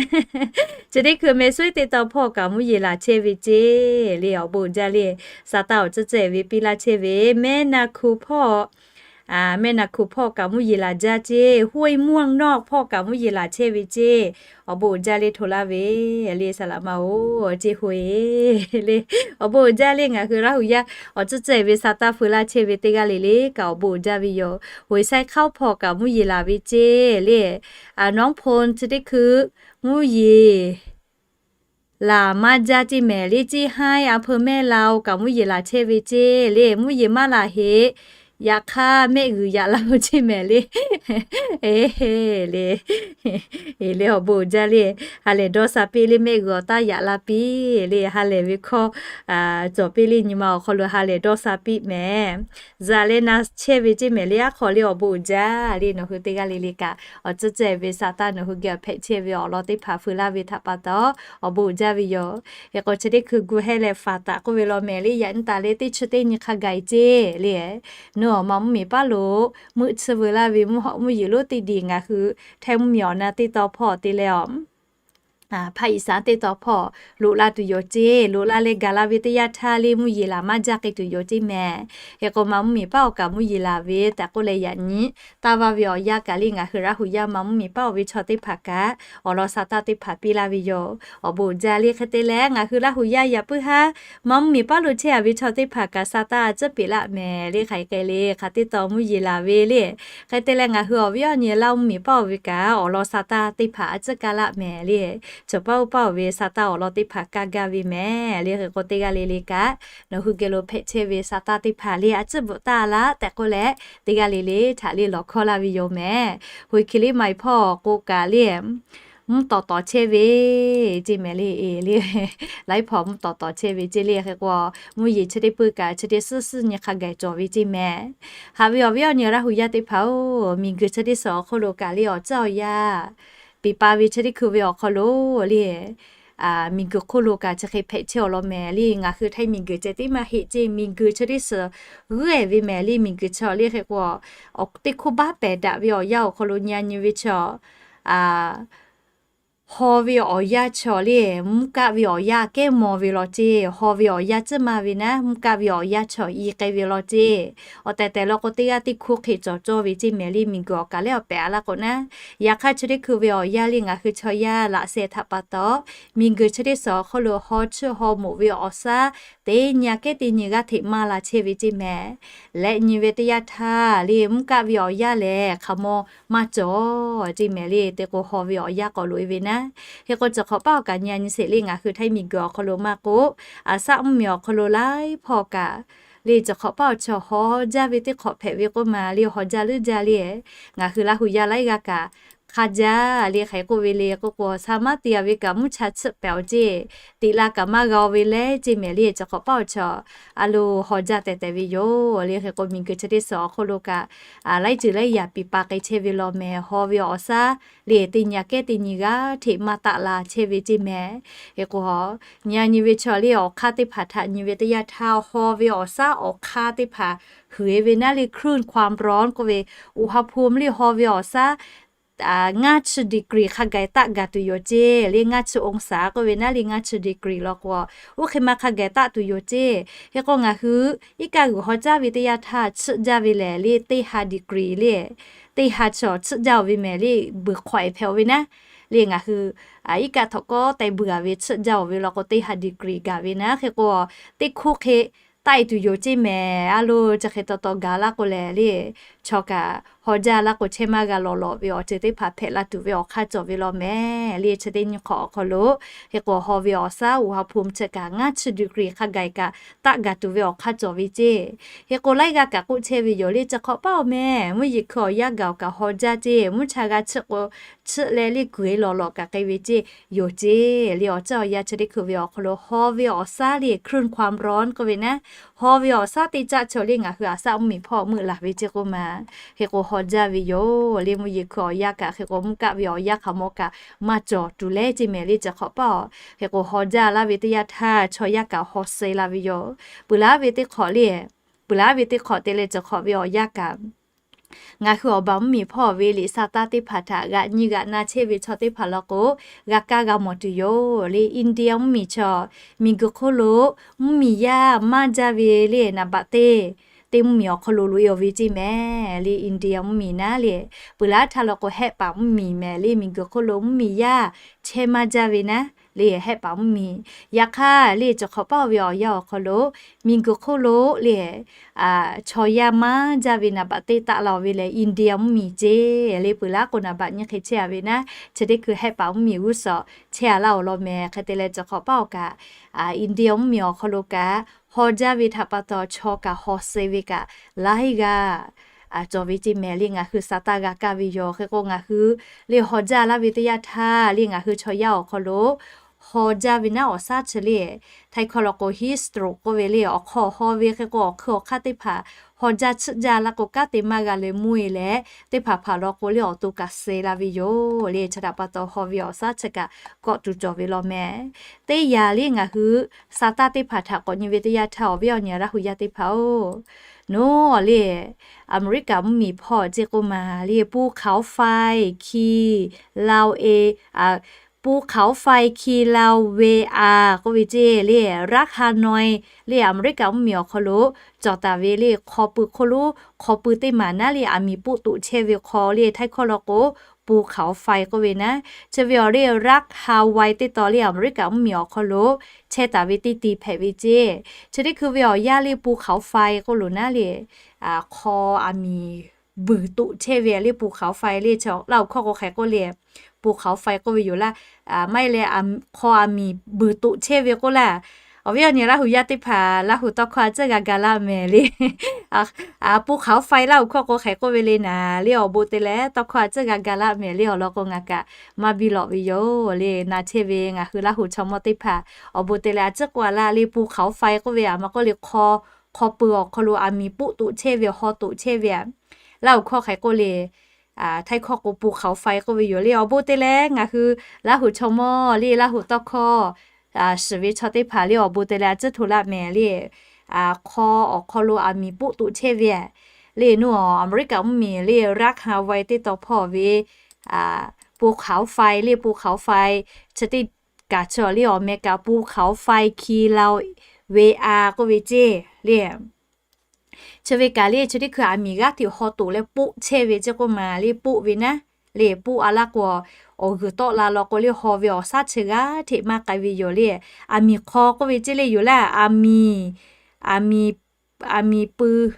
Chi teˇ hkui meh suiˉ teˇ taw hpawˇ kaꞈ mvuhˇ yeˬ laˬ chehˇ ve ceˇ le, awˬ bon uiˍ jaˇ le. Sa taˇ awˬ tcuhˇ cehˬ ve piˇ laˇ chehˇ ve, mehˉ na hku hpawˇ mehˉ na hku hpawˇ kaꞈ mvuhˇ yeˬ laˬ jaˇ ceˇ, ห้วยม่วงนอก hpawˇ kaꞈ mvuhˇ yeˬ laˬ chehˇ ve ceˇ, awˬ bon uiˍ jaˇ le hto laˇ ve le, saˍ laꞈ ma oˬ ceˇ hui le. Awˬ bon uiˍ jaˇ le, ngaˬ hui Laˇ hu yaˇ awˬ tcuhˇ cehˬ ve sa taˇ feu laˇ chehˇ ve teˇ g'aˇ le le kaꞈ awˬ bon uiˍ jaˇ ve yoˬ. Hoiˍ sai hk'aoˉ hpawˇ kaꞈ mvuhˇ yeˬ laˬ ve ceˇ le. Nawˉ hponˇ chi teˇ hkui mvuhˇ yeˬ laˬ maˇ jaˇ ceˇ mehˍ le, ceˇ haˉ a hpeuˇ mehˆ la oˬ kaꞈ mvuhˇ yeˬ laˬ chehˇ ve ceˇ le, mvuhˇ yeˬ maˇ laˬ heꞈ, yaꞈ hk'aˇ mehˆ g'uiˬ yaꞈ la oˬ ceˇ mehˍ le. E le, e le, awˬ bon uiˍ jaˇ le. Ha lehˬ dawˇ sha piˇ le, mehˆ g'uiˬ awˬ taˇ yaꞈ la piˇ le, ha lehˬ ve hkawˇ cawˬ piˇ le, nyi ma awˬ hk'aw lo ha lehˬ dawˇ sha piˇ mehˍ. Zaꞈ leh na chehˇ ve ceˇ mehˍ le, aˉ hk'aw le awˬ bon uiˍ jaˇ le. Nawˬ hui teˇ g'aˇ le le kaꞈ awˬ tcuhˇ cehˬ ve sa taˇ nawˬ hui geh awˬ hpehꞈ chehˇ ve awˬ lawn teˇ hpaˍ feu laˇ ve htaꞈ pa taw, awˬ bon uiˍ jaˇ ve yoˬ. Hk'e k'o chi teˇ hkui gu hehˇ leh faˍ taˍ k'oˆ ve law mehˍ le, yaꞈ nyi taˍ leh teˇ chi teˇ nyi hk'a gaˬ e ceˇ le. Nawˬ ma mvuhˇmiˬ paˉ lo meuˆ tsuhˇ veu laˇ ve mvuhˇ hawˉ mvuhˇ yeˬ lonˉ teˇ diˬ ngaˬ hui Htaiˇ mvuhˇmiˬ awˬ na teˇ taw hpawˇ te leh a, ภาคอีสาน teˇ taw hpawˇ loꞈ la tuˬ yoˬ ceˇ. Loꞈ la leh gaˬ la ve teˇ yanˇ htaˇ le mvuhˇ yeˬ laˬ maˇ jaˇ k'ai tuˬ yoˬ ceˇ mehˍ. Hk'e k'o ma mvuhˇmiˬ paˉ awˬ kaꞈ mvuhˇ yeˬ laˬ ve tehꞈ k'oˆ leh yaꞈ nyi taˇ vaˇ ve awˬ yanˇ kaꞈ le ngaˬ hui Laˇ hu yaˇ ma mvuhˇmiˬ paˉ awˬ ve chaw teˇ hpaˍ kaꞈ awˬ lawn sa taˇ teˇ hpaˍ piˇ laˇ ve yoˬ. Awˬ bon uiˍ jaˇ le. Hk'e te leh ngaˬ hui Laˇ hu yaˇ yaꞈ puiˉ haˉ ma mvuhˇmiˬ paˉ lo chehˇ a ve chaw teˇ hpaˍ kaꞈ sa taˇ a ciˉ peꞈ laˇ mehˍ le, hk'aˬ hk'e le hk'aˬ teˇ taw mvuhˇ yeˬ laˬ ve le. Hk'e te leh ngaˬ hui awˬ viˉ awˬ nyi Laˇ mvuhˇmiˬ paˉ awˬ ve kaꞈ awˬ lawn sa taˇ teˇ hpaˍ a ciˉ kaˇ laˇ mehˍ le. Chaw paˉ oˇ paˉ awˬ ve sa taˇ awˬ lawn teˇ hpaˍ kaˇ gaˇ ve mehˍ le. Hk'e k'o teˇ g'aˇ le le kaꞈ nawˬ hui geh lo hpehꞈ chehˇ ve sa taˇ teˇ hpaˍ le a ciˉ bvuhꞈ taˇ laˇ tehꞈ k'oˆ leh, teˇ g'aˇ le le htaꞈ le lawˬ hkawˇ laˇ ve yoˬ mehˍ. Hoiˍ hkiˬ liˇ ma e hpawˇ k'o kaꞈ le mvuhˇ tawˍ tawˍ chehˇ ve ceˇ mehˍ le. E le, laiˉ hpawˇ mvuhˇ tawˍ tawˍ chehˇ ve ceˇ le. Hk'e k'o mvuhˇ yeˬ chi teˇ peuˇ kaꞈ chi teˇ suhˉ suhˉ nyi hk'a gaˬ cawˬ ve ceˇ mehˍ. Haꞈ ve awˬ viˉ awˬ nyi Laˇ hu yaˇ teˇ hpaˍ oˬ, miˬguiˬ chi teˇ suhˍ awˬ hk'oˆ lo kaꞈ le awˬ ceuˬ awˬ yaˇ peꞈ pa ve chi teˇ hkui ve awˬ hk'aw lo le miˬguiˬ hk'oˆ lo kaꞈ chi hk'e hpehꞈ chehˇ awˬ lawn mehˍ le. Ngaˬ hui Htaiˇ miˬguiˬ ceh tiˉ maˇ heˆ ceˇ, miˬguiˬ chi teˇ suhˍ g'uˇ ehˍ ve mehˍ le. Miˬguiˬ chi awˬ le hk'e k'o, teˇ hkoˇ baˆ pehˍ daꞈ ve awˬ yanˇ awˬ hk'aw lo nyi a nyi ve chi haw ve awˬ yanˇ chi awˬ le, mvuhˇ kaˆ ve awˬ yanˇ kehˉ maw ve law ceˇ. Haw ve awˬ yanˇ ciˉ maˇ ve naˉ, mvuhˇ kaˆ ve awˬ yanˇ chi awˬ i k'ai ve law ceˇ. Awˬ tehˬ tehˬ law k'o teˇ g'aˇ teˇ hkoˇ hk'e cawˬ cawˇ ve ceˇ mehˍ le. Miˬguiˬ awˬ kaˬ lehˉ awˬ pehˍ a laˇ k'o naˉ, yaꞈ hk'aˇ chi teˇ hkui ve awˬ yanˇ le ngaˬ hui chaw yaˇ laꞈ sheh htaꞈ pa taw, miˬguiˬ chi teˇ suhˍ awˬ hk'oˆ lo haw chiˇ haw moˍ ve awˬ shaˉ teˇ nyi aꞈ kehˉ teˇ nyi g'aˇ hteꞈ maˇ la chehˇ ve ceˇ mehˍ. Leh nyi ve teˇ yanˇ htaˇ le, mvuhˇ kaˆ ve awˬ yanˇ lehˬ hk'aˬ mawˇ maˇ cawˬ ceˇ mehˍ le. Teˇ k'o haw ve awˬ yanˇ k'awꞈ loꞈ e ve naˉ. Hk'e k'o, chi hk'awꞈ paˆ awˬ kaꞈ nyi a nyi sheˍ le, ngaˬ hui Htaiˇ miˬguiˬ awˬ hk'aw lo maˇ k'oˆ, aˬ saˆ mvuhˇmiˬ awˬ hk'aw lo laiˉ hpawˇ kaꞈ le, chi hk'awꞈ paˆ awˬ chaw haw jaˇ ve teˇ hk'awꞈ hpehꞈ ve k'oˆ ma le, haw jaˇ leuˉ jaˇ le. Ngaˬ hui Laˇ hu yaˇ laiˉ g'aˇ kaꞈ hk'a jaˇ le, hk'aˬ hk'e k'oˆ ve le k'oˆ k'o, shaˍ maˉ te a ve kaꞈ mvuhˇ cha tsuhˆ pehˍ awˬ ceˇ, teꞈ la kaꞈ maˇ g'a ve leh ceˇ mehˍ le. Chi hk'awꞈ paˆ awˬ chaw a lo haw jaˇ tehꞈ tehꞈ ve yoˬ le. Hk'e k'o, miˬguiˬ chi teˇ suhˍ awˬ hk'aw lo kaꞈ laiˉ ceuˬ laiˉ yaꞈ piˍ pa k'ai chehˇ ve law mehˍ. Haw ve awˬ saˉ le, teˇ nyi aꞈ kehˉ teˇ nyi g'aˇ hteꞈ maˇ taˆ la chehˇ ve ceˇ mehˍ. Hk'e k'o, nyi a nyi ve chaw le, awˬ hk'aˇ teˇ hpaˍ htaꞈ nyi ve teˇ yanˇ htaˇ, haw ve awˬ saˉ awˬ hk'aˇ teˇ hpaˍ huiˍ e ve naˉ le, คลื่นความร้อน k'oˆ ve, อุณหภูมิ le haw ve awˬ saˉ ngaˇ chi degree hk'a gaˬ taˆ gaˬ tuˬ yoˬ ceˇ le. Ngaˇ chi องศา k'oˆ ve naˉ le, ngaˇ chi degree law k'o, oˇ hk'e ma hk'a gaˬ taˆ tuˬ yoˬ ceˇ. Hk'e k'o, ngaˬ hui iˉ kaˆ g'uiˬ haw caˇ ve teˇ yanˇ htaˇ tsuhˆ jaˇ ve lehˬ le, teˇ ha degree le, teˇ ha chaw tsuhˆ jaˇ oˬ ve mehˍ le, buiˬ hk'awꞈ e hpehꞈ oˬ ve naˉ le. Ngaˬ hui iˉ kaˆ htaꞈ kawˆ teh buiˬ a ve tsuhˆ jaˇ oˬ ve law k'o, teˇ ha degree gaˬ ve naˉ. Hk'e k'o, teˇ hkuˇ hk'e taˆ e tuˬ yoˬ ceˇ mehˍ. A lo chi hk'e taw taw gaˬ laˇ k'o lehˬ le, chaw kaꞈ haw jaˇ laˇ k'o, chehˇ maˇ g'a lawˬ lawˬ ve awˬ ceuˬ teˇ hpaˍ hpehꞈ la tuˬ ve awˬ hk'aˇ cawˬ ve law mehˍ le. Chi teˇ nyi hk'awꞈ awˬ hk'aw lo, hk'e k'o, haw ve awˬ saˉ อุณหภูมิ chi kaꞈ ngaˇ chi degree hk'a gaˬ kaꞈ taˆ gaˬ tuˬ ve awˬ hk'aˇ cawˬ ve ceˇ. Hk'e k'o, laiˉ g'aˇ kaꞈ k'oˆ chehˇ ve yoˬ le, chi hk'awꞈ paˆ oˬ mehˍ, mvuhˇ yeˬ hkui awˬ yanˇ gaˬ oˬ kaꞈ haw jaˇ ceˇ, mvuhˇ cha g'a chiˆ k'o chiˆ leh le, kuiˬ e lawˬ lawꞈ kaꞈ k'ai ve ceˇ yoˬ ceˇ le. Awˬ ceuˬ awˬ yanˇ chi teˇ hkui ve awˬ hk'aw lo haw ve awˬ saˉ le, คลื่นความร้อน k'oˆ ve naˉ, haw ve awˬ saˉ teˇ caˆ chaw le ngaˬ hui aˬ saˆ mvuhˇmiˬ hpawˇ meuˆ laˬ ve ceˇ k'oˆ ma. Hk'e k'o, haw jaˇ ve yoˬ le, mvuhˇ yeˬ hkui awˬ yanˇ kaꞈ hk'e k'o, mvuhˇ kaˆ ve awˬ yanˇ hk'aˬ mawˇ kaꞈ maˇ cawˬ tuˬ leh ceˇ mehˍ le. Chi hk'awꞈ paˆ oˬ, hk'e k'o, haw jaˇ laˇ ve teˇ yanˇ htaˇ chaw yaˇ kaꞈ haw suh la ve yoˬ. Peuˬ laˇ ve teˇ hk'awꞈ le, peuˬ laˇ ve teˇ hk'awꞈ te leh chi hk'awꞈ ve awˬ yanˇ kaꞈ ngaˬ hui awˬ baˬ mvuhˇmiˬ hpawˇ ve liꞈ sa taˇ teˇ hpaˍ htaꞈ g'aꞈ nyi g'aꞈ na chehˇ ve chaw teˇ hpaˍ law k'o, g'a kaˇ g'a mawˬ tuˬ yoˬ le. India mvuhˇmiˬ chaw, miˬguiˬ hk'oˆ lo mvuhˇmiˬ yaˇ maˇ jaˇ ve le naˍ baꞈ teˇ, teˇ mvuhˇmiˬ awˬ hk'aw lo loꞈ e oˬ ve ceˇ mehˍ le. India mvuhˇmiˬ naˉ le, peuˬ laˇ htaˇ law k'o, Hehˆ paˍ mvuhˇmiˬ mehˍ le. Miˬguiˬ hk'oˆ lo mvuhˇmiˬ yaˇ chehˇ maˇ jaˇ ve naˉ le, Hehˆ paˍ mvuhˇmiˬ. Yaꞈ hk'aˇ le, chi hk'awꞈ paˆ oˬ ve awˬ yanˇ awˬ hk'aw lo miˬguiˬ hk'oˆ lo le chaw yaˇ maˇ jaˇ ve naˍ baꞈ teˇ taˆ la oˬ ve lehˬ, India mvuhˇmiˬ ceˇ le. Peuˬ laˇ k'o, naˍ baꞈ nyiˇ hk'e chehˇ a ve naˉ, chi teˇ hkui Hehˆ paˍ mvuhˇmiˬ g'uˇ suhˍ chehˇ a laˇ oˬ law mehˍ. Hk'e te leh chi hk'awꞈ paˆ oˬ kaꞈ, India mvuhˇmiˬ awˬ hk'aw lo kaꞈ haw jaˇ ve htaꞈ pa taw, chaw kaꞈ haw suh ve kaꞈ laiˉ g'aˇ cawˬ ve ceˇ mehˍ le. Ngaˬ hui sa taˇ g'a kaˇ ve yoˬ. Hk'e k'o, ngaˬ hui le haw jaˇ laˇ ve teˇ yanˇ htaˇ le, ngaˬ hui chaw yaˇ awˬ hk'aw lo haw jaˇ ve naˉ awˬ saˉ chi le, Thaˇ hkawˇ law k'o, heat stroke k'oˆ ve le, awˬ hk'aw haw ve hk'e k'o, awˬ hkui awˬ hk'aˇ teˇ hpaˍ haw jaˇ chiˆ jaˇ laˇ k'o, kanˉ te maˇ g'a leh mvuhˇ e leh, teˇ hpaˍ hpaˍ law k'o le, awˬ to kaꞈ suh la ve yoˬ le. Chi htaꞈ pa taw, haw ve awˬ saˉ chi kaꞈ kawˆ tuˬ cawˬ ve law mehˍ. Teˇ yanˇ le, ngaˬ hui sa taˇ teˇ hpaˍ htaꞈ k'awꞈ nyi ve teˇ yanˇ htaˇ, awˬ viˉ awˬ nyi Laˇ hu yaˇ teˇ hpaˍ oˬ, nawˬ le America mvuhˇmiˬ hpawˇ ceˇ k'oˆ ma le, ภูเขาไฟ Kilauea, ภูเขาไฟ Kilauea k'oˆ ve ceˇ le, รัฐฮานอย le America mvuhˇmiˬ awˬ hk'aw lo cawˬ taˍ ve le hk'aw pui hk'oˆ lo, hk'aw pui teˇ maˬ naˉ le, aˬ miˍ poˆ toꞈ chehˇ ve hk'aw le, Thaˇ hkawˇ law k'o, ภูเขาไฟ k'oˆ ve naˉ, chi ve awˬ le รัฐฮาวาย teˇ taw le America mvuhˇmiˬ awˬ hk'aw lo chehˇ taˍ ve teˇ ti hpehꞈ ve ceˇ. Chi teˇ hkui ve awˬ yanˇ le ภูเขาไฟ k'oˆ loˬ naˉ le, hk'aw aˬ miˍ buiˬ toꞈ chehˇ ve le, ภูเขาไฟ le, Laˇ huˍ hkawˇ k'o hk'aˬ k'oˆ le, ภูเขาไฟ k'oˆ ve yoˬ laˇ. Maˇ heˆ leh, hk'aw aˬ miˍ buiˬ toꞈ chehˇ ve k'oˆ laˇ. Awˬ viˉ awˬ nyi Laˇ huˍ yaˇ teˇ hpaˍ, Laˇ huˍ tawˇ hkawˇ a ciˉ g'a ga laˇ mehˍ le. ภูเขาไฟ Laˇ huˍ hkawˇ k'o hk'aˬ k'oˆ ve le naˉ le, awˬ bon te leh tawˇ hkawˇ a ciˉ g'a ga laˇ mehˍ le. Awˬ lawn k'o, ngaˬ kaꞈ maˇ biˇ lawꞈ ve yoˬ le. Na chehˇ ve ngaˬ hui Laˇ huˍ chaw mawˇ teˇ hpaˍ, awˬ bon te leh a ciˉ k'oˆ a laˇ le, ภูเขาไฟ k'oˆ ve a maˇ k'oˆ le, hk'aw, hk'aw pui awˬ hk'aw lo aˬ miˍ poˆ toꞈ chehˇ ve, haw toꞈ chehˇ ve a. Laˇ huˍ hkawˇ hk'aˬ k'oˆ le, Thaˇ hkawˇ k'o ภูเขาไฟ k'oˆ ve yoˬ le. Awˬ bon te leh ngaˬ hui Laˇ huˍ chaw mawˇ le, Laˇ huˍ tawˇ hkawˇ shiˍ ve chaw teˇ hpaˍ le, awˬ bon te leh a ciˉ hto laˇ mehˍ le. Hk'aw awˬ hk'aw lo aˬ miˍ poˆ toꞈ chehˇ ve le, nuˇ America mvuhˇmiˬ le รัฐฮาวาย teˇ taw hpawˇ ve ภูเขาไฟ le, ภูเขาไฟ chi teˇ kaꞈ chi le, awˬ meh kaꞈ ภูเขาไฟ Kilauea k'oˆ ve ceˇ le. Chi ve kaꞈ le, chi teˇ hkui aˬ miˍ g'aˇ hteꞈ haw toꞈ leh poˆ chehˇ ve ceˇ k'oˆ ma le, poˆ ve naˉ le, poˆ a laˇ k'o, awˬ g'uiˬ tawˆ la law k'o le, haw ve awˬ shaˉ chi g'aˇ hteꞈ maˇ k'ai ve yoˬ le. Aˬ miˍ hk'aw k'oˆ ve ceˇ le yoˬ le, aˬ miˍ, aˬ miˍ, aˬ miˍ pui,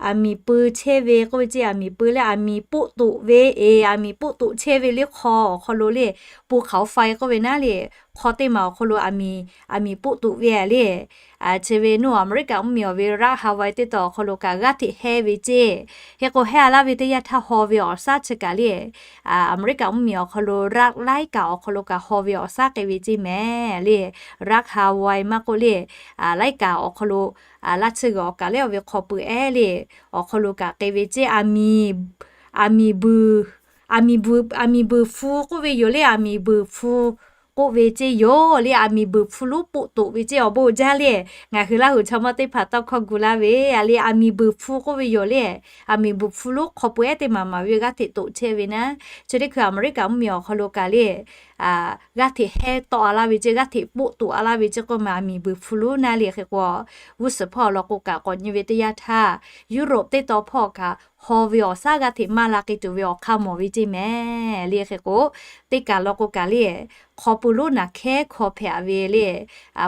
aˬ miˍ pui chehˇ ve k'oˆ ve ceˇ, aˬ miˍ pui le aˬ miˍ poˆ toꞈ ve, e, aˬ miˍ poˆ toꞈ chehˇ ve le hk'aw awˬ hk'aw lo le, ภูเขาไฟ k'oˆ ve naˉ le, hk'aw teˇ maˬ awˬ hk'aw lo aˬ miˍ, aˬ miˍ poˆ toꞈ ve le. Chi ve nuˇ Aˍmeˍriˆkaꞈ mvuhˇmiˬ awˬ ve Raj Hawaii teˇ taw awˬ hk'aw lo kaꞈ g'aˇ hteꞈ hehˇ ve ceˇ. Hk'e k'o hehˇ a laˇ ve teˇ yanˇ htaˇ haw ve awˬ shaˉ chi kaꞈ le, Aˍmeˍriˆkaꞈ mvuhˇmiˬ awˬ hk'aw lo Raj laiˉ kaꞈ awˬ hk'aw lo kaꞈ haw ve awˬ shaˉ k'ai ve ceˇ mehˍ le. Raj Hawaii maˇ k'oˆ le, laiˉ kaꞈ awˬ hk'aw lo, laˇ tsuhˇ g'uiˬ awˬ kaˬ leh awˬ ve hk'aw pui ehˉ le, awˬ hk'aw lo kaꞈ k'ai ve ceˇ. Aˬ miˍ, aˬ miˍ buiˬ, aˬ miˍ buiˬ, aˬ miˍ buiˬ hpu k'oˆ ve yoˬ le, aˬ miˍ buiˬ hpu k'oˆ ve ceˇ yoˬ le, aˬ miˍ buiˬ hpu lonˉ poˆ toꞈ ve ceˇ awˬ bon jaˇ le. Ngaˬ hui Laˇ huˍ chaw mawˇ teˇ hpaˍ tawˇ hkawˇ gu laˇ ve a le, aˬ miˍ buiˬ hpu k'oˆ ve yoˬ le. Aˬ miˍ buiˬ hpu lonˉ hk'aw pui ehˉ teˇ maˬ maˍ ve g'aˇ hteꞈ toꞈ chehˇ ve naˉ. Chi teˇ hkui Aˍmeˍriˆkaꞈ mvuhˇmiˬ awˬ hk'aw lo kaꞈ le, g'aˇ hteꞈ hehˇ tawˆ a laˇ ve ceˇ, g'aˇ hteꞈ poˆ toꞈ a laˇ ve ceˇ k'oˆ ma aˬ miˍ buiˬ hpu lonˉ naˉ le. Hk'e k'o g'uˇ suhˍ hpawˇ awˬ lawn k'o kaꞈ k'awꞈ nyi ve teˇ yanˇ htaˇ, Europe teˇ taw hpawˇ kaꞈ haw ve awˬ shaˉ g'aˇ hteꞈ maˇ la k'ai tuˬ ve awˬ hk'aˇ mawˬ ve ceˇ mehˍ le. Hk'e k'o teˇ kaˬ law k'o kaꞈ le, hk'aw pui lonˉ naˬ hkehˉ hk'aw hpehꞈ ve le,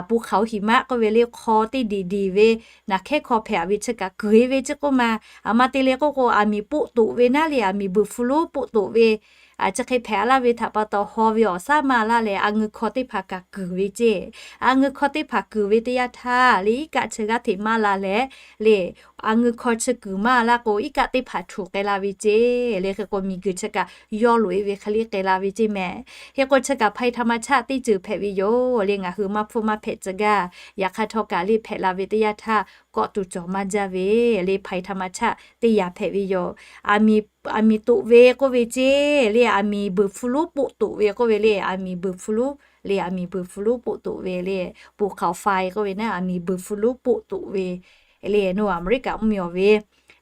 ภูเขาหิมะ k'oˆ ve le, hk'aw teˇ diˬ diˬ ve naˬ hkehˉ hk'aw hpehꞈ ve chi kaꞈ kuiˬ e ve ceˇ k'oˆ ma. Aˬ ma te le k'oˆ k'o aˬ miˍ poˆ toꞈ ve naˉ le, aˬ miˍ buiˬ hpu lonˉ poˆ toꞈ ve chi hk'e hpehꞈ a laˇ ve htaꞈ pa taw haw ve awˬ shaˉ maˇ laˇ leh a ngeu hkaw teˇ hpaˍ kaꞈ kuiˬ ve ceˇ. A ngeu hkaw teˇ hpaˍ kuiˬ ve teˇ yanˇ htaˇ le, iˉ kaˆ chi g'aˇ hteꞈ maˇ la leh le, a ngeu hkaw chi kuiˬ maˇ laˇ k'o iˉ kaˆ teˇ hpaˍ htuꞈ k'ai la ve ceˇ le. Hk'e k'o miˬguiˬ chi kaꞈ yawˇ loꞈ e ve hk'e le kk'ai la ve ceˇ mehˍ. Hk'e k'o chi kaꞈ ภัยธรรมชาติ teˇ ceuˬ hpehꞈ ve yoˬ le. Ngaˬ hui maˇ hpfuhˇ maˇ hpehꞈ tcuh gaˇ. Yaꞈ hk'aˇ htawˇ kaꞈ le hpehꞈ la ve teˇ yanˇ htaˇ kawˆ tuˬ cawˬ maˇ jaˇ ve le. ภัยธรรมชาติ teˇ yanˇ hpehꞈ ve yoˬ. Aˬ miˍ, aˬ miˍ toꞈ ve k'oˆ ve ceˇ le, aˬ miˍ buiˬ hpu lonˉ poˆ toꞈ ve k'oˆ ve le, aˬ miˍ buiˬ hpu lonˉ le, aˬ miˍ buiˬ hpu lonˉ poˆ toꞈ ve le, ภูเขาไฟ k'oˆ ve naˉ aˬ miˍ buiˬ hpu lonˉ poˆ toꞈ ve le. Nuˇ Aˍmeˍriˆkaꞈ mvuhˇmiˬ awˬ ve,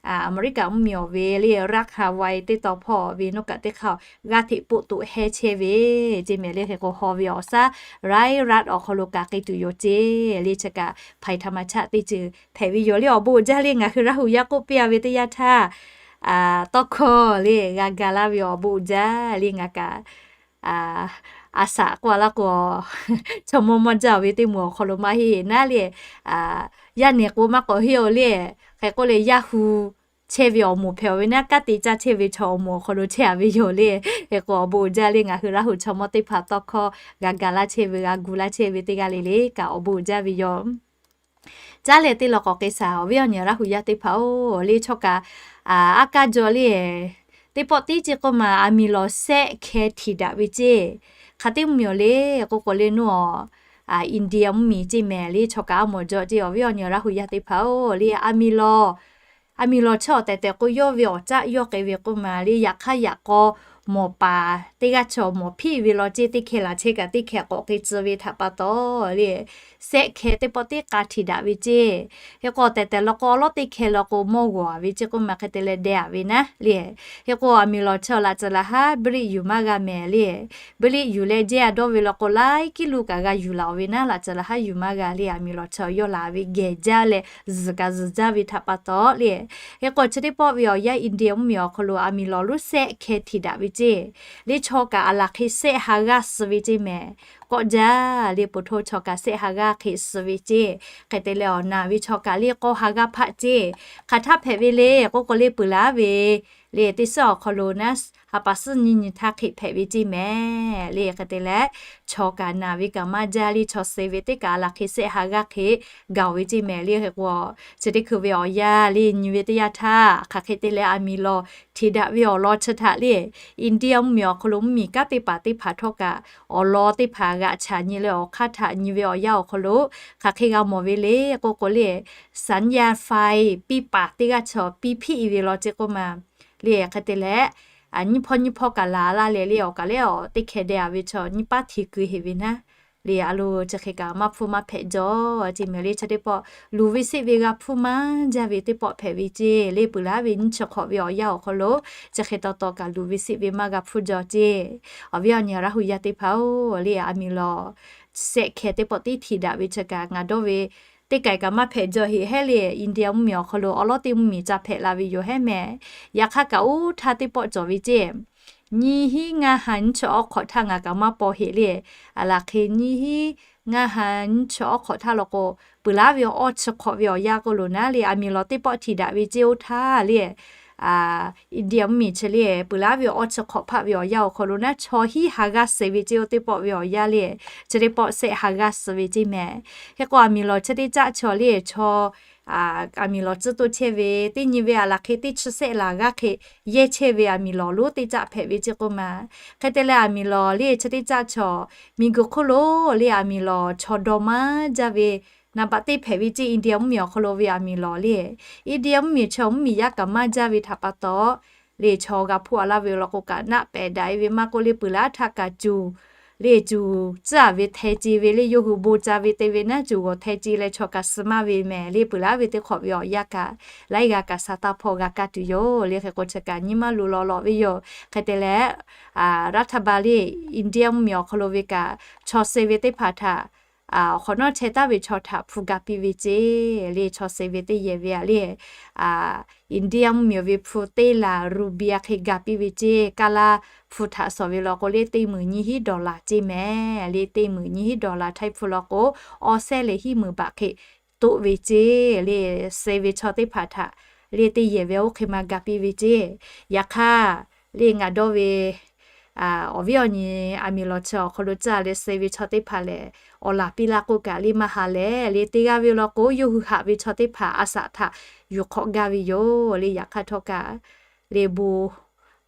Aˍmeˍriˆkaꞈ mvuhˇmiˬ awˬ ve le Raj Hawaii teˇ taw hpawˇ ve nuˇ kaꞈ teˇ hk'aˇ g'aˇ hteꞈ poˆ toꞈ hehˇ chehˇ ve ceˇ mehˍ le. Hk'e k'o haw ve awˬ shaˉ ไร้รัฐ awˬ hk'aw lo kaꞈ k'ai tuˬ yoˬ ceˇ le. Chi kaꞈ ภัยธรรมชาติ teˇ ceuˬ hpehꞈ ve yoˬ le. Awˬ bon uiˍ jaˇ le. Ngaˬ hui Laˇ huˍ yaˇ k'oˆ piˇ a ve teˇ yanˇ htaˇ tawˇ hkawˇ le g'a ga laˇ ve awˬ bon uiˍ jaˇ le. Ngaˬ kaꞈ a shaꞈ k'oˆ a laˇ k'o, chaw mawˇ mawˇ jaˇ ve teˇ moˍ awˬ hk'aw lo maˇ heˆ naˉ le. Yaˇ nehˬ k'o maˇ k'awꞈ heˆ a le. Hk'e k'oˆ leh yaˇ hu chehˇ ve awˬ moˍ hpehꞈ ve naˉ, kanˉ te caˇ chehˇ ve chaw awˬ moˍ awˬ hk'aw lo chehˇ a ve yoˬ le. Hk'e k'o awˬ bon uiˍ jaˇ le. Ngaˬ hui Laˇ huˍ chaw mawˇ teˇ hpaˍ tawˇ hkawˇ g'a ga laˇ chehˇ ve, g'a gu laˇ chehˇ ve teˇ g'aˇ le le kaꞈ awˬ bon uiˍ jaˇ ve yoˬ. Caˉ leh teˇ law k'awꞈ k'ai shaˍ. Awˬ viˉ awˬ nyi Laˇ huˍ yaˇ teˇ hpaˍ-oˬ le, chaw kaꞈ aˉ kaˇ jaw le, teˇ pawˆ tiˉ ceˇ k'oˆ ma aˬ miˍ lawˬ sehˆ hkeh htiꞈ daꞈ ve ceˇ. Hk'aˬ teˇ mvuhˇmiˬ awˬ le k'oˆ k'o le nuˇ a, India mvuhˇmiˬ ceˇ mehˍ le. Chaw kaꞈ a mawˬ jaw ceˇ. Awˬ viˉ awˬ nyi Laˇ huˍ yaˇ teˇ hpaˍ-oˬ le, aˬ miˍ lawˬ, aˬ miˍ lawˬ chaw tehꞈ tehꞈ k'o yawˇ ve awˬ caˆ yawˇ k'ai ve k'oˆ ma le. Yaꞈ hk'aˇ yaꞈ k'aw mawˬ paˍ teˇ g'aˇ chaw mawˬ hpiˇ ve law ceˇ, teˇ hkeh laˬ chehˇ kaꞈ teˇ hkeh k'awꞈ k'ai tcuh ve htaꞈ pa taw le, sehˆ hkeh teˇ pawˆ tiˉ k'a htiꞈ daꞈ ve ceˇ. Hk'e k'o tehꞈ tehꞈ law k'o awˬ lawˉ teˇ hkeh law k'o mawˇ g'awˬ a ve ceˇ k'oˆ ma, hk'e te leh deh a ve naˉ le. Hk'e k'o aˬ miˍ lawˬ chaw laꞈ tcuh laꞈ haˉ บริษัท yuˬ maˇ g'a mehˍ le. บริษัท yuˬ leh jehˇ a dawˇ ve law k'o laiˉ kiˉ luˇ kaꞈ g'a yuˬ laˬ a ve naˉ, laꞈ tcuh laꞈ haˉ yuˬ maˇ g'a le. Aˬ miˍ lawˬ chaw yawˇ laˬ ve gehˬ jaˇ leh zuhˬ kaꞈ zuhˬ jaˇ ve htaꞈ pa taw le. Hk'e k'o chi teˇ pawˆ ve awˬ yanˇ India mvuhˇmiˬ awˬ hk'aw lo aˬ miˍ lawˬ lonˉ sehˆ hkeh htiꞈ daꞈ ve ceˇ. Le chaw kaꞈ aˬ laˬ hk'e sehˆ ha g'aˇ suh ve ceˇ mehˍ. K'awꞈ jaˇ le, ปุถุชน chaw kaꞈ sehˆ ha g'aˇ hk'e suh ve ceˇ. Hk'e te leh awˬ naˬ ve chaw kaꞈ le k'awˇ ha g'aˇ hpaˆ ceˇ. Hk'aˬ htaˇ hpehꞈ ve le k'oˆ k'o le, peuˬ laˬ ve le teˇ suhˉ awˬ hk'aw lo naˉ ha pa suhˉ nyiˇ nyi htaˇ hk'e hpehꞈ ve ceˇ mehˍ le. Hk'e te leh chaw kaꞈ naˬ ve kaꞈ maˇ jaˇ le, chaw suh ve teˇ kaꞈ aˬ laˬ hk'e sehˆ ha g'aˇ hk'e gaˬ ve ceˇ mehˍ le. Hk'e k'o chi teˇ hkui ve awˬ yanˇ le nyi ve teˇ yanˇ htaˇ hk'aˬ hk'e te leh aˬ miˍ lawˬ htiꞈ daꞈ ve awˬ lawn chi htaꞈ le India mvuhˇmiˬ awˬ hk'aw lo mvuhˇmiˬ kanˉ teˇ hpaˍ teˇ hpaˍ htawˇ kaꞈ awˬ lawn teˇ hpaˍ g'aꞈ chaꞈ nyi leh awˬ hk'aˇ htaꞈ nyi ve awˬ yanˇ awˬ hk'aw lo hk'aˬ hk'e g'a mawˬ ve le k'oˆ k'o le, สัญญาณไฟ piˇ paˍ teˇ g'aˇ chaw piˇ hpiˆ ve law ceˇ k'oˆ ma le. Hk'e te leh nyiˇ hpawˇ nyiˇ hpawˇ kaꞈ laˬ laˇ leh le awˬ kaˬ leh awˬ teˇ hkeh deh a ve chaw nyiˇ paˉ hti keu heˍ ve naˉ le. A lo chi hk'e kaꞈ maˇ hpfuhˇ maˇ hpehꞈ jaw ceˇ mehˍ le. Chi teˇ pawˆ luˬ ve seˆ ve g'a hpfuhˇ maˇ jaˇ ve teˇ pawˆ hpehꞈ ve ceˇ le. Peuˬ laˬ ve nyiˇ chi hk'awꞈ ve awˬ yanˇ awˬ hk'aw lo chi hk'e taw taw kaꞈ luˬ ve seˆ ve maˇ g'a hpfuhˇ jaw ceˇ. Awˬ viˉ awˬ nyi Laˇ huˍ yaˇ teˇ hpaˍ-oˬ le, aˬ miˍ lawˬ sehˆ hkeh teˇ pawˆ tiˉ htiꞈ daꞈ ve chi kaꞈ ngaˬ dawˇ ve teˇ k'ai kaꞈ maˇ hpehꞈ jaw heˍ hehˉ le. India mvuhˇmiˬ awˬ hk'aw lo awˬ lawˉ teˇ mvuhˇmiˬ ca hpehꞈ la ve yoˬ hehˉ mehˍ. Yaꞈ hk'aˇ kaꞈ oˇ htaˇ teˇ pawˆ cawˬ ve ceˇ nyiˇ hinˉ ngaˇ ha nyiˇ chi awˉ hk'awꞈ htaˇ ngaˬ kaꞈ maˇ paw heꞈ le. Aˬ laˬ hk'e nyiˇ hinˉ ngaˇ ha nyiˇ chi awˉ hk'awꞈ htaˇ law k'o, peuˬ laˉ ve awˬ awˇ chi hk'awꞈ ve awˬ yanˇ k'o lo naˉ le, aˬ miˍ lawˬ teˇ pawˆ htiꞈ daꞈ ve ceˇ oˇ htaˇ le, India mvuhˇmiˬ chi le, peuˬ laˉ ve awˬ awˇ chi hk'awꞈ hpaˆ ve awˬ yanˇ awˬ hk'aw lo naˉ chaw hiˉ ha g'aˇ suh ve ceˇ oˇ teˇ pawˆ ve awˬ yanˇ le, chi teˇ pawˆ sehˆ ha g'aˇ suh ve ceˇ mehˍ. Hk'e k'o aˬ miˍ lawˬ chi teˇ caˆ chaw le chaw aˬ miˍ lawˬ tcuhˉ toˇ chehˇ ve teˇ nyi ve aˬ laˬ hk'e teˇ chi sehˆ laˬ g'aˇ hk'e yehˇ chehˇ ve aˬ miˍ lawˬ lonˉ teˇ caˆ hpehꞈ ve ceˇ k'oˆ ma. Hk'e te leh aˬ miˍ lawˬ le chi teˇ caˆ chaw miˬ guiˬ hk'oˆ lo le aˬ miˍ lawˬ chaw dawˇ maˇ jaˇ ve naˍ baꞈ teˇ hpehꞈ ve ceˇ India mvuhˇmiˬ awˬ hk'aw lo ve aˬ miˍ lawˬ le. India mvuhˇmiˬ chaw mvuhˇmiˬ yaˇ kaꞈ maˇ jaˇ ve htaꞈ pa taw, le chaw g'a hpuˇ a laˇ ve law k'o kaꞈ naˆ pehˍ daꞈ e ve maˇ k'oˆ le peuˬ laˉ htaˇ kaꞈ cuˬ le cuˬ tcuhˉ a ve hteh ce ve le yawˇ hui bon ca ve te ve naˉ cuˬ g'awˬ hteh ce leh chaw kaꞈ suh maˇ ve mehˍ le peuˬ laˉ ve teˇ hk'awꞈ ve awˬ yanˇ kaꞈ laiˉ g'a kaꞈ sa taˇ hpawˇ g'a kaˇ tuˬ yoˬ le. Hk'e k'o chi kaꞈ nyi maˇ luˬ law law ve yoˬ. Hk'e te leh, raˇ htaˇ ba le India mvuhˇmiˬ awˬ hk'aw lo ve kaꞈ chaw suh ve teˇ hpaˍ htaꞈ awˬ hk'awꞈ nawˉ chehˇ taˍ ve chaw htaꞈ hpu ga piˇ ve ceˇ le chaw suh ve teˇ yehˬ ve a le India mvuhˇmiˬ ve hpu teˇ laˬ ruby a hk'e ga piˇ ve ceˇ. Kaˇ laˇ hpu htaꞈ shawˍ ve law k'o le teˇ meunˍ nyiˇ hinˉ dollar ceˇ mehˍ le teˇ meunˍ nyiˇ hinˉ dollar htaiˇ hpu law k'o awˬ sehˉ leh hiˉ meunˍ baꞈ hk'e toˆ ve ceˇ le suh ve chaw teˇ hpaˍ htaꞈ le teˇ yehˬ ve oˇ hk'e ma ga piˇ ve ceˇ. Yaꞈ hk'aˇ le ngaˬ dawˇ ve awˬ viˉ awˬ nyi aˬ miˍ lawˬ chi awˬ hk'aw lo caˇ leh suh ve chaw teˇ hpaˍ lehˬ awˬ laˬ piˇ laˇ k'oˆ kaꞈ le maˇ ha leh le teˇ g'aˇ ve law k'o yawˇ hui haꞈ ve chaw teˇ hpaˍ a shaꞈ htaꞈ yuˬ hk'awꞈ gaˇ ve yoˬ le. Yaꞈ hk'aˇ htawˇ kaꞈ le bon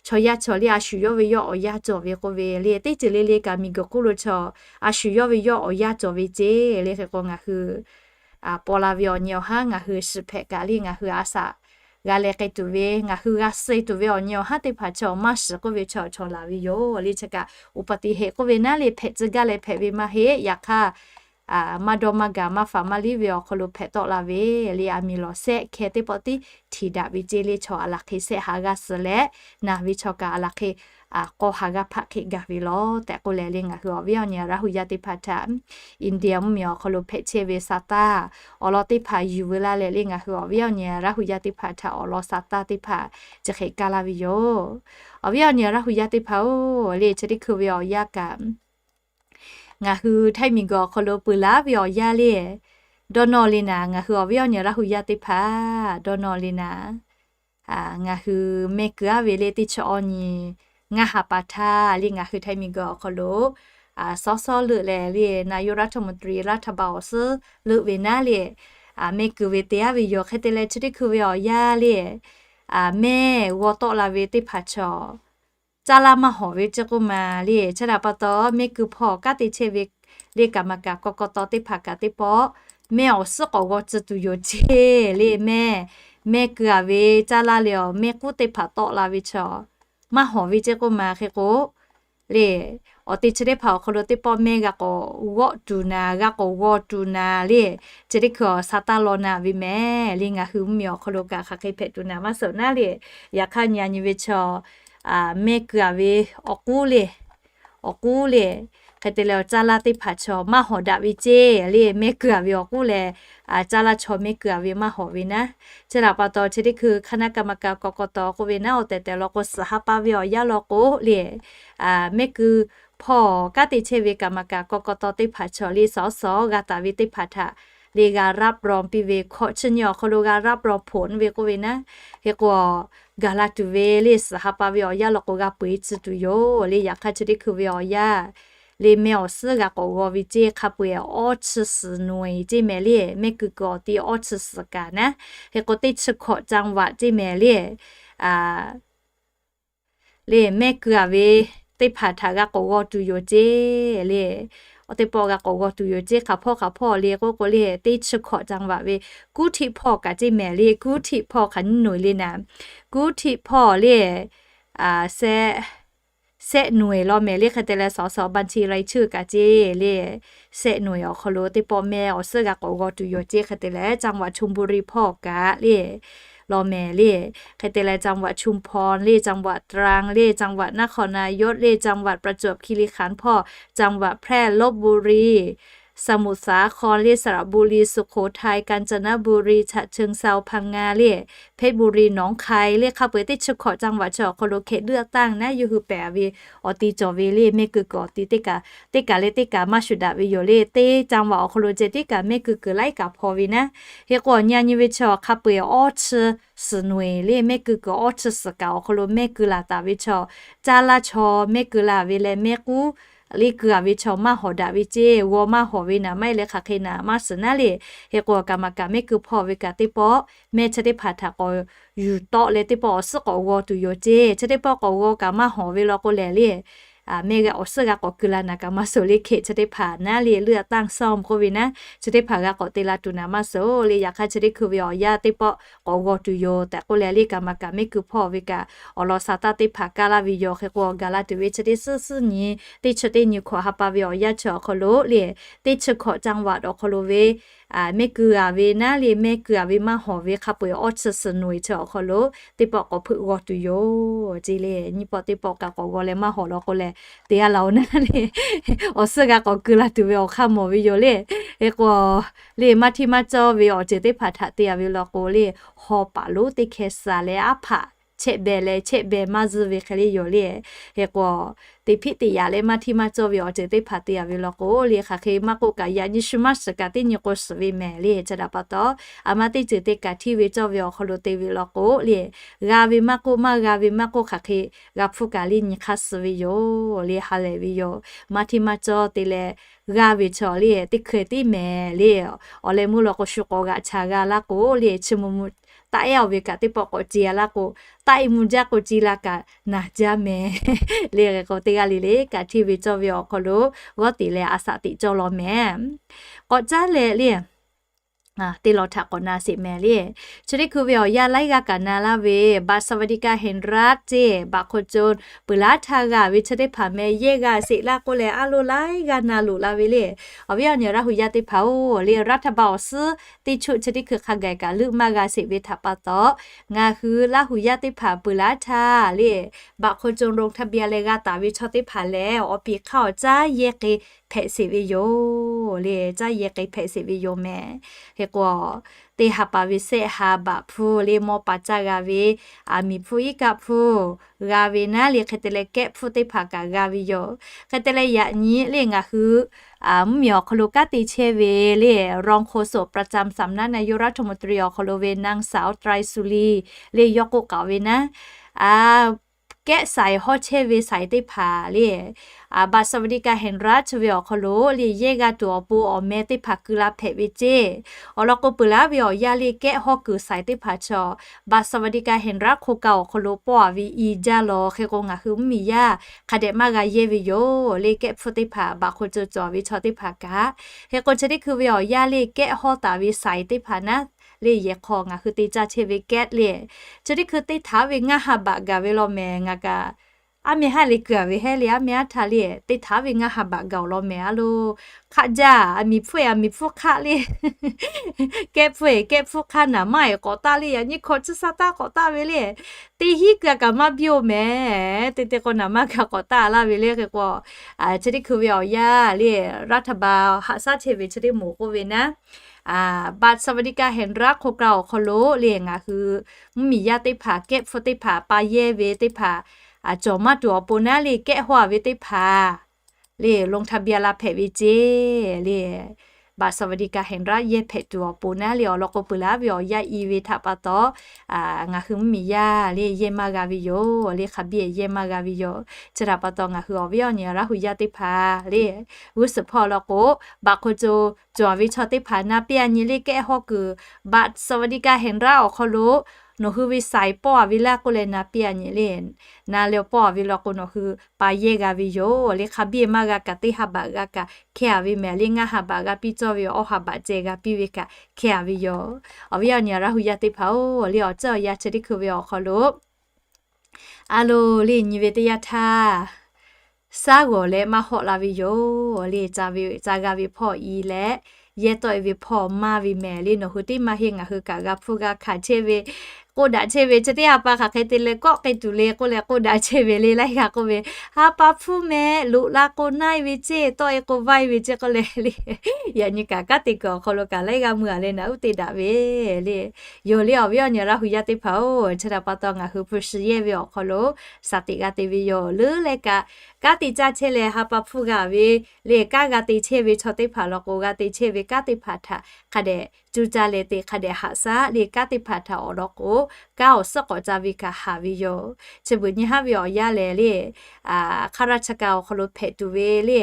chaw yaˇ chaw le a shu yawˇ ve yawˇ awˬ yanˇ cawˬ ve k'oˆ ve le teˇ ceuˬ le le kaꞈ miˬ guiˬ hk'oˆ lo chaw a shu yawˇ ve yawˇ awˬ yanˇ cawˬ ve ceˇ le. Hk'e k'o ngaˬ hui paw la ve awˬ nyi awˬ haˉ ngaˬ hui shiˍ hpehꞈ kaꞈ le ngaˬ hui a shaꞈ g'a leh k'ai tuˬ ve ngaˬ hui g'a suh tuˬ ve awˬ nyi awˬ haˉ teˇ hpaˍ chaw maˇ shiˍ k'oˆ ve chaw chaw laˬ ve yoˬ le. Chi kaꞈ อุบัติเหตุ k'oˆ ve naˉ le hpehꞈ tcuh gaˇ leh hpehꞈ ve maˇ heˆ. Yaꞈ hk'aˇ maˇ dawˇ maˇ gaˬ maˇ faˍ maˇ liˇ ve awˬ hk'aw lo hpehꞈ tawˆ la ve le aˬ miˍ lawˬ sehˆ hkeh teˇ pawˆ tiˉ htiꞈ daꞈ ve ceˇ le chaw a laˬ hk'e sehˆ ha g'aˇ suh leh naˬ ve chaw kaꞈ a laˬ hk'e k'awˇ ha g'aˇ hpaˆ hk'e gaˬ ve law tehꞈ k'oˆ leh le ngaˬ hui awˬ viˉ awˬ nyi Laˇ hu yaˇ teˇ hpaˍ htaꞈ India mvuhˇmiˬ awˬ hk'aw lo hpehꞈ chehˇ ve sa taˇ awˬ lawn teˇ hpaˍ yuˬ veu laˇ leh le ngaˬ hui awˬ viˉ awˬ nyi Laˇ hu yaˇ teˇ hpaˍ htaꞈ awˬ lawn sa taˇ teˇ hpaˍ chi hk'e kaˇ laˇ ve yoˬ. Awˬ viˉ awˬ nyi Laˇ hu yaˇ teˇ hpaˍ-oˬ le chi teˇ hkui ve awˬ yanˇ kaꞈ ngaˬ hui Htaiˇ miˬ guiˬ awˬ hk'aw lo peuˬ laˉ ve awˬ yanˇ le dawˇ nawˇ le naˍ ngaˬ hui awˬ viˉ awˬ nyi Laˇ hu yaˇ teˇ hpaˍ dawˇ nawˇ le naˍ ngaˬ hui mehˆ keu aˉ ve le teˇ chi awˬ nyi ngaˇ ha pa htaˇ le ngaˬ hui Htaiˇ miˬ guiˬ awˬ hk'aw lo sawˉ sawˉ leuˆ leh le นายกรัฐมนตรี รัฐบาล awˬ suhˉ leuˆ ve naˉ le mehˆ keu ve te aˉ ve yoˬ. Hk'e te leh chi teˇ hkui ve awˬ yanˇ le mehˆ g'aw tawˆ la ve teˇ hpaˍ chaw caˇ laˇ maˇ hawˍ ve ceˇ k'oˆ ma le. Chi htaꞈ pa taw mehˆ keu hpawˇ kanˉ te chehˇ ve le kaꞈ maˍ kaꞈ k'aw k'aw taw teˇ hpaˍ kaꞈ teˇ pawˆ mehˆ awˬ suhˉ k'awꞈ g'aw tcuh tuˬ yoˬ ceˇ le mehˆ mehˆ keu a ve caˇ laˇ le awˬ mehˆ k'uˉ teˇ hpaˍ tawˆ la ve chaw maˇ hawˍ ve ceˇ k'oˆ ma. Hk'e k'o le awˬ te chi teˇ hpaˍ awˬ hk'aw lo teˇ pawˆ mehˆ g'a k'awꞈ g'awˆ tuˬ naˍ g'a k'awꞈ g'aw tuˬ naˍ le chi teˇ hkui awˬ sa taˇ law naˍ ve mehˍ le ngaˬ hui mvuhˇmiˬ awˬ hk'aw lo kaꞈ hk'aˬ hk'e hpehꞈ tuˬ naˍ maˇ suhˍ naˉ le. Yaꞈ hk'aˇ nyi a nyi ve chaw mehˆ keu a ve awˬ k'uˉ le awˬ k'uˉ le hk'e te leh awˬ caˇ laˇ teˇ hpaˍ chaw maˇ hawˍ daꞈ ve ceˇ le mehˆ keu a ve awˬ k'uˉ leh caˇ laˇ chaw mehˆ keu a ve maˇ hawˍ ve naˉ. Chi htaꞈ pa taw chi teˇ hkui คณะกรรมการ กกต k'oˆ ve naˉ awˬ tehˬ tehˬ law k'o suhˍ ha pa ve awˬ yanˇ law k'o le mehˆ keu hpawˇ kanˉ te chehˇ ve kaꞈ maˍ kaꞈ k'aw k'aw taw teˇ hpaˍ chaw le sawˉ sawˉ g'a taˍ ve teˇ hpaˍ htaꞈ le g'a รับรอง piˇ ve hkawꞈ chi nyi awˬ hk'aw lo g'a รับรอง ผล ve k'oˆ ve naˉ. Hk'e k'o gaˬ la tuˬ ve le suhˍ ha pa ve awˬ yanˇ law k'o g'a peu eˬ tcuh tuˬ yoˬ le. Yaꞈ hk'aˇ chi teˇ hkui ve awˬ yanˇ le mehˆ awˬ suhˉ g'a k'awꞈ g'aw ve ceˇ hk'a peu eˬ awˇ chi suhˍ หน่วย ceˇ mehˍ le mehˆ keu keu awˬ ti awˇ chi suhˍ kaꞈ naˉ. Hk'e k'o teˇ chi hkawꞈ จังหวัด ceˇ mehˍ le le mehˆ keu a ve teˇ hpaˍ htaꞈ g'a k'awꞈ g'aw tuˬ yoˬ ceˇ le. Awˬ teˇ pawˆ g'a k'awꞈ g'aw tuˬ yoˬ ceˇ hk'aˬ hpawˇ hk'aˬ hpawˇ le k'oˆ k'o le teˇ chi hkawꞈ จังหวัด ve กรุงเทพ hpawˇ kaꞈ ceˇ mehˍ le กรุงเทพ hpawˇ hk'aˬ nyiˇ หน่วย le naˍ กรุงเทพ hpawˇ le sehˆ หน่วย law mehˍ le hk'e te leh sawˉ sawˉ บัญชีรายชื่อ kaꞈ ceˇ le sehˆ หน่วย awˬ hk'aw lo teˇ pawˆ mehˆ awˬ suhˉ g'a k'awꞈ g'aw tuˬ yoˬ ceˇ hk'e te leh จังหวัดชลบุรี hpawˇ kaꞈ le law mehˍ le hk'e te leh จังหวัดชุมพร le จังหวัดตรัง le จังหวัดนครนายก le จังหวัดประจวบคีรีขันธ์ hpawˇ จังหวัดแพร่ ลพบุรี สมุทรสาคร le, สระบุรี สุโขทัย กาญจนบุรี ฉะเชิงเทรา พังงา le, เพชรบุรี หนองคาย le, hk'a peu-eˬ teˇ chi hkawꞈ จังหวัด chi awˬ hk'aw lo hkeh เลือกตั้ง naˉ yawˇ hui pehˬ ve awˬ ti cawˬ ve le, mehˆ keu kuiˬ awˬ ti teˇ kaꞈ, teˇ kaꞈ leh teˇ kaꞈ maˇ shuˍ daꞈ ve yoˬ le. Teˇ จังหวัด awˬ hk'aw lo ceh tiˉ kaꞈ mehˆ keu kuiˬ laiˉ kaꞈ hpaw ve naˉ. Hk'e k'o awˬ nyi a nyi ve chi awˬ hk'a peu-eˬ awˇ chi suhˍ noꞈ-eˬ le, mehˆ keu kuiˬ awˇ chi suhˍ kaꞈ awˬ hk'aw lo mehˆ keu laˬ taˍ ve chaw, caˇ laˇ chaw mehˆ keu laˇ ve leh mehˆ k'uˉ le keu a ve chaw maˇ hawˍ daꞈ ve ceˇ, g'aw maˇ hawˍ ve naˍ maˇ heˆ leh hk'aˬ hk'e naˍ maˇ suhˍ naˉ le. Hk'e k'o kaꞈ maˬ kaꞈ mehˆ keu hpaw ve kaꞈ teˇ pawˆ mehˆ chi teˇ hpaˍ htaꞈ k'awꞈ yuˬ tawˆ leh teˇ pawˆ awˬ suhˉ k'awꞈ g'aw tuˬ yoˬ ceˇ. Chi teˇ pawˆ k'awꞈ g'aw kaꞈ maˇ hawˍ ve law k'o lehˬ le, mehˆ g'a awˬ suhˉ g'a k'awꞈ keu la naˍ kaꞈ maˇ suhˍ le. Hk'e chi teˇ hpaˍ naˉ le เลือกตั้งซ่อม k'oˆ ve naˉ, chi teˇ hpaˍ g'a k'awꞈ te la tuˬ naˍ maˇ suhˍ le. Yaꞈ hk'aˇ chi teˇ hkui ve awˬ yanˇ teˇ pawˆ k'awꞈ g'aw tuˬ yoˬ tehꞈ k'oˆ leh le, kaꞈ maˬ kaꞈ mehˆ keu hpaw ve kaꞈ awˬ lawn sa taˇ teˇ hpaˍ kaˇ laˇ ve yoˬ. Hk'e k'o gaˬ la tuˬ ve chi teˇ suhˉ suhˉ nyi teˇ chi teˇ nyi hkawꞈ ha pa ve awˬ yanˇ chi awˬ hk'aw lo le, teˇ chi hkawꞈ จังหวัด awˬ hk'aw lo ve mehˆ keu a ve naˉ le, mehˆ keu a ve maˇ hawˍ ve hk'a peu-eˬ awˇ chi suhˍ noꞈ-eˬ chi awˬ hk'aw lo teˇ pawˆ k'awꞈ hpeuꞈ g'aw tuˬ yoˬ ceˇ le. Nyiˇ pawˆ teˇ pawˆ kaꞈ k'awꞈ g'aw leh maˇ hawˍ law k'o lehˬ, te a laˬ-oˬ naˉ le, awˬ suhˉ g'a k'awꞈ keu la tuˬ ve awˬ hk'aˇ mawˬ ve yoˬ le. Hk'e k'o le maˇ htiˇ maˇ cawˇ ve awˬ ceuˬ teˇ hpaˍ htaꞈ te a ve law k'o le, haw paˍ lonˉ teˇ hkeh suh leh aˉ hpaꞈ chehˆ beh leh chehˆ beh maˇ zuhˇ ve hk'e le yoˬ le. Hk'e k'o teˇ hpiˆ teˇ yaꞈ leh maˇ htiˇ maˇ cawˇ ve awˬ ceuˬ teˇ hpaˍ te a ve law k'o le, hk'aˬ hk'e maˇ k'oˆ kaꞈ yaꞈ nyi shu maˇ shiˍ kaꞈ teˇ nyi k'o shiˍ ve mehˍ le. Chi htaꞈ pa taw, a ma teˇ ceuˬ te kaꞈ hteˇ ve cawˇ ve awˬ hk'aw lo te ve law k'o le, g'a ve maˇ k'oˆ, maˇ g'a ve maˇ k'oˆ, hk'aˬ hk'e g'a hpfuhˇ kaꞈ le nyi hk'aˇ suh ve yoˬ le, ha lehˬ ve yoˬ. Maˇ htiˇ maˇ cawˇ te leh g'aˇ ve chaw le, teˇ hkui tiˉ mehˍ le. Awˬ leh meuˇ law k'o shu k'awꞈ g'aꞈ cha g'a laˇ k'o le, chi mvuh mvuh taˆ ehˉ-oˬ ve kaꞈ teˇ pawˆ k'awꞈ ce a laˇ k'o, taˆ e mvuh jaˇ k'o ce la kaꞈ naˬ jaˇ mehˍ le. Hk'e k'o teˇ g'aˇ le le kaꞈ hteˇ ve cawˇ ve awˬ hk'aw lo g'awˇ teꞈ leh a shaꞈ teꞈ cawˇ law mehˍ. K'awꞈ caˉ leh le, teˇ lawn htaꞈ k'awꞈ na sheˍ mehˍ le. Chi teˇ hkui ve awˬ yanˇ laiˉ g'aˇ kaꞈ na laˇ ve บัตรสวัสดิการแห่งรัฐ ceˇ, บัตรคนจน peuˬ laˉ htaˇ g'a ve chi teˇ hpaˍ meh yehˇ g'a sheˍ laˇ k'oˆ leh a loˍ laiˉ g'aˇ na loꞈ la ve le. Awˬ viˉ awˬ nyi Laˇ hu yaˇ teˇ hpaˍ-oˬ le, รัฐบาล awˬ suhˉ teˇ choˆ chi teˇ hkui hk'a gaˬ kaꞈ leuˆ maˇ g'a sheˍ ve htaꞈ pa taw, ngaˬ hui Laˇ hu yaˇ teˇ hpaˍ peuˬ laˉ htaˇ le, บัตรคนจน ลงทะเบียน leh g'a taˍ ve chaw teˇ hpaˍ lehˬ, awˬ piˍ hk'aˇ awˬ caˉ yehˇ k'e hpehꞈ sheˍ ve yoˬ le, caˉ yehˇ k'e hpehꞈ sheˍ ve yoˬ mehˍ. Hk'e k'o, teˇ ha pa ve sehˆ ha baꞈ hpu le mawˇ pa caˇ g'a ve, aˬ miˍ hpu iˉ kaˆ hpu g'a ve naˉ le, hk'e te leh kehˆ hpu teˇ hpaˍ kaꞈ g'a ve yoˬ. Hk'e te leh yaꞈ nyi le ngaˬ hui mvuhˇmiˬ awˬ hk'aw lo kanˉ te chehˇ ve le, รองโฆษกประจำสำนักนายกรัฐมนตรี awˬ hk'aw lo ve นางสาว ไตรสุรี le yawˇ k'oˆ k'aoˍ ve naˉ, kehˆ saiˍ hawˉ chehˇ ve saiˍ teˇ hpaˍ le, บัตรสวัสดิการแห่งรัฐ chi ve awˬ hk'aw lo le yehˇ g'a tuˬ awˬ pon awˬ meh teˇ hpaˍ keu la hpehꞈ ve ceˇ. Awˬ lawn k'o peuˬ laˉ ve awˬ yanˇ le kehˆ hawˉ kuiˬ saiˍ teˇ hpaˍ chaw บัตรสวัสดิการแห่งรัฐ โครงการ awˬ hk'aw lo pawˆ a ve i jaˇ law. Hk'e k'o ngaˬ hui mvuhˇmiˬ yaˇ hk'a dehꞈ maˇ g'a yehˇ ve yoˬ le, kehˆ hpfuhˇ teˇ hpaˍ บัตรคนจน cawˬ ve chaw teˇ hpaˍ kaꞈ. Hk'e k'o chi teˇ hkui ve awˬ yanˇ le kehˆ hawˉ taˍ ve saiˍ teˇ hpaˍ naˉ le yehˬ hk'aw ngaˬ hui te caˇ chehˇ ve kehˆ le, chi teˇ hkui te htaꞈ ve ngaˇ ha baꞈ gaˬ ve law mehˍ. Ngaˬ kaꞈ aˉ meh haˉ le keu a ve hehˉ le, aˉ meh aˉ htaˇ le te htaꞈ ve ngaˇ ha baꞈ gaˬ-oˬ law mehˍ a loˬ. Hk'aˆ jaˇ, aˬ miˍ hpfuhˇ e aˬ miˍ hpfuhˇ hk'aˆ le, kehˆ hpfuhˇ e kehˆ hpfuhˇ hk'aˆ, naˍ maˇ e k'awꞈ taˆ le, yaꞈ nyi hkawꞈ chi sa taˇ k'awꞈ taˆ ve le, teˇ hinˉ keu a kaꞈ maˇ biˇ-oˬ mehˍ. Te te k'o naˍ maˇ kaꞈ k'awꞈ taˆ laˇ ve le. Hk'e k'o chi teˇ hkui ve awˬ yanˇ le, รัฐบาล haꞈ shaˉ chehˇ ve chi teˇ moˍ k'oˆ ve naˉ, บัตรสวัสดิการแห่งรัฐ โครงการ awˬ hk'aw lo le ngaˬ hui mvuhˇmiˬ yaˇ teˇ hpaˍ kehˆ hpfuhˇ teˇ hpaˍ pa yehˇ ve teˇ hpaˍ cawˬ maˇ tuˬ awˬ pon naˉ le kehˆ hawˉ a ve teˇ hpaˍ le ลงทะเบียน la hpehꞈ ve ceˇ le, บัตรสวัสดิการแห่งรัฐ yehˇ hpehꞈ tuˬ awˬ pon naˉ le awˬ lawn k'o peuˬ laˉ ve awˬ yanˇ i ve htaꞈ pa taw, ngaˬ hui mvuhˇmiˬ yaˇ le yehˇ maˇ g'a ve yoˬ le, hk'a biˇ yehˇ maˇ g'a ve yoˬ. Chi htaꞈ pa taw ngaˬ hui awˬ viˉ awˬ nyi Laˇ hu yaˇ teˇ hpaˍ le, g'uˇ suhˍ hpawˇ law k'o บัตรคนจน cawˬ ve chaw teˇ hpaˍ na piˇ a nyi le kehˆ hawˉ kuiˬ บัตรสวัสดิการแห่งรัฐ awˬ hk'aw lo nawˬ hui ve saiˍ pawˆ a ve laˇ k'oˆ leh na piˇ a nyi le, na leh pawˆ a ve law k'o nawˬ hui pa yehˇ g'a ve yoˬ le, hk'a biˇ maˇ g'a kaꞈ teˇ ha baꞈ g'a kaꞈ hkeh a ve mehˍ le, ngaˇ ha baꞈ g'a piˇ cawˇ ve awˇ ha baꞈ ceh g'a piˇ ve kaꞈ hkeh a ve yoˬ. Awˬ viˉ awˬ nyi Laˇ hu yaˇ teˇ hpaˍ-oˬ le, awˬ ceuˬ awˬ yanˇ chi teˇ hkui ve awˬ hk'aw lo a loˍ le nyi ve teˇ yanˇ htaˇ, shaˉ g'awˬ leh maˇ hawˆ la ve yoˬ le, ca g'a ve hpawˇ i leh yehˇ tawˆ e ve hpawˇ maˇ ve mehˍ le, nawˬ hui teˇ maˇ heˆ ngaˬ hui kaꞈ g'a hpfuhˇ g'a hkanˍ chehˇ ve k'oˆ daꞈ chehˇ ve, chi teˇ ha pa hk'aˬ hk'e te leh kawˆ k'ai tuˬ le k'oˆ leh k'oˆ daꞈ chehˇ ve le, laiˉ g'aˇ k'oˆ ve, ha pa hpfuhˇ meh, loꞈ la k'o na-e ve ceˇ, tawˆ-e k'o vaˇ-e ve ceˇ k'oˆ leh le, yaꞈ nyi kaꞈ kanˉ te kuiˬ awˬ hk'aw lo kaꞈ laiˉ g'aˇ meuˇ-a leh naꞈ uˉ te daꞈ ve le. Yoˬ le awˬ viˉ awˬ nyi Laˇ hu yaˇ teˇ hpaˍ-oˬ, chi htaꞈ pa taw ngaˬ hui hpu shi yehˇ ve awˬ hk'aw lo shaˍ teꞈ g'a te ve yoˬ. Leuˉ leh kaꞈ, kanˉ te caˇ chehˇ leh ha pa hpfuhˇ g'a ve le, kanˉ g'a te chehˇ ve chaw teˇ hpaˍ law k'o, g'a te chehˇ ve kanˉ teˇ hpaˍ htaꞈ hk'a dehꞈ cuˇ caˇ leh te hk'a dehꞈ haꞈ shaˉ le, kanˉ teˇ hpaˍ htaꞈ awˬ lawn k'o, kanˉ awˬ suhˉ k'awꞈ ca ve kaꞈ haˍ ve yoˬ. Chi beuꞈ nyi haˉ ve awˬ yanˇ lehˬ le, hk'a raˇ cha ka awˬ hk'aw lo hpehꞈ tuˬ ve le,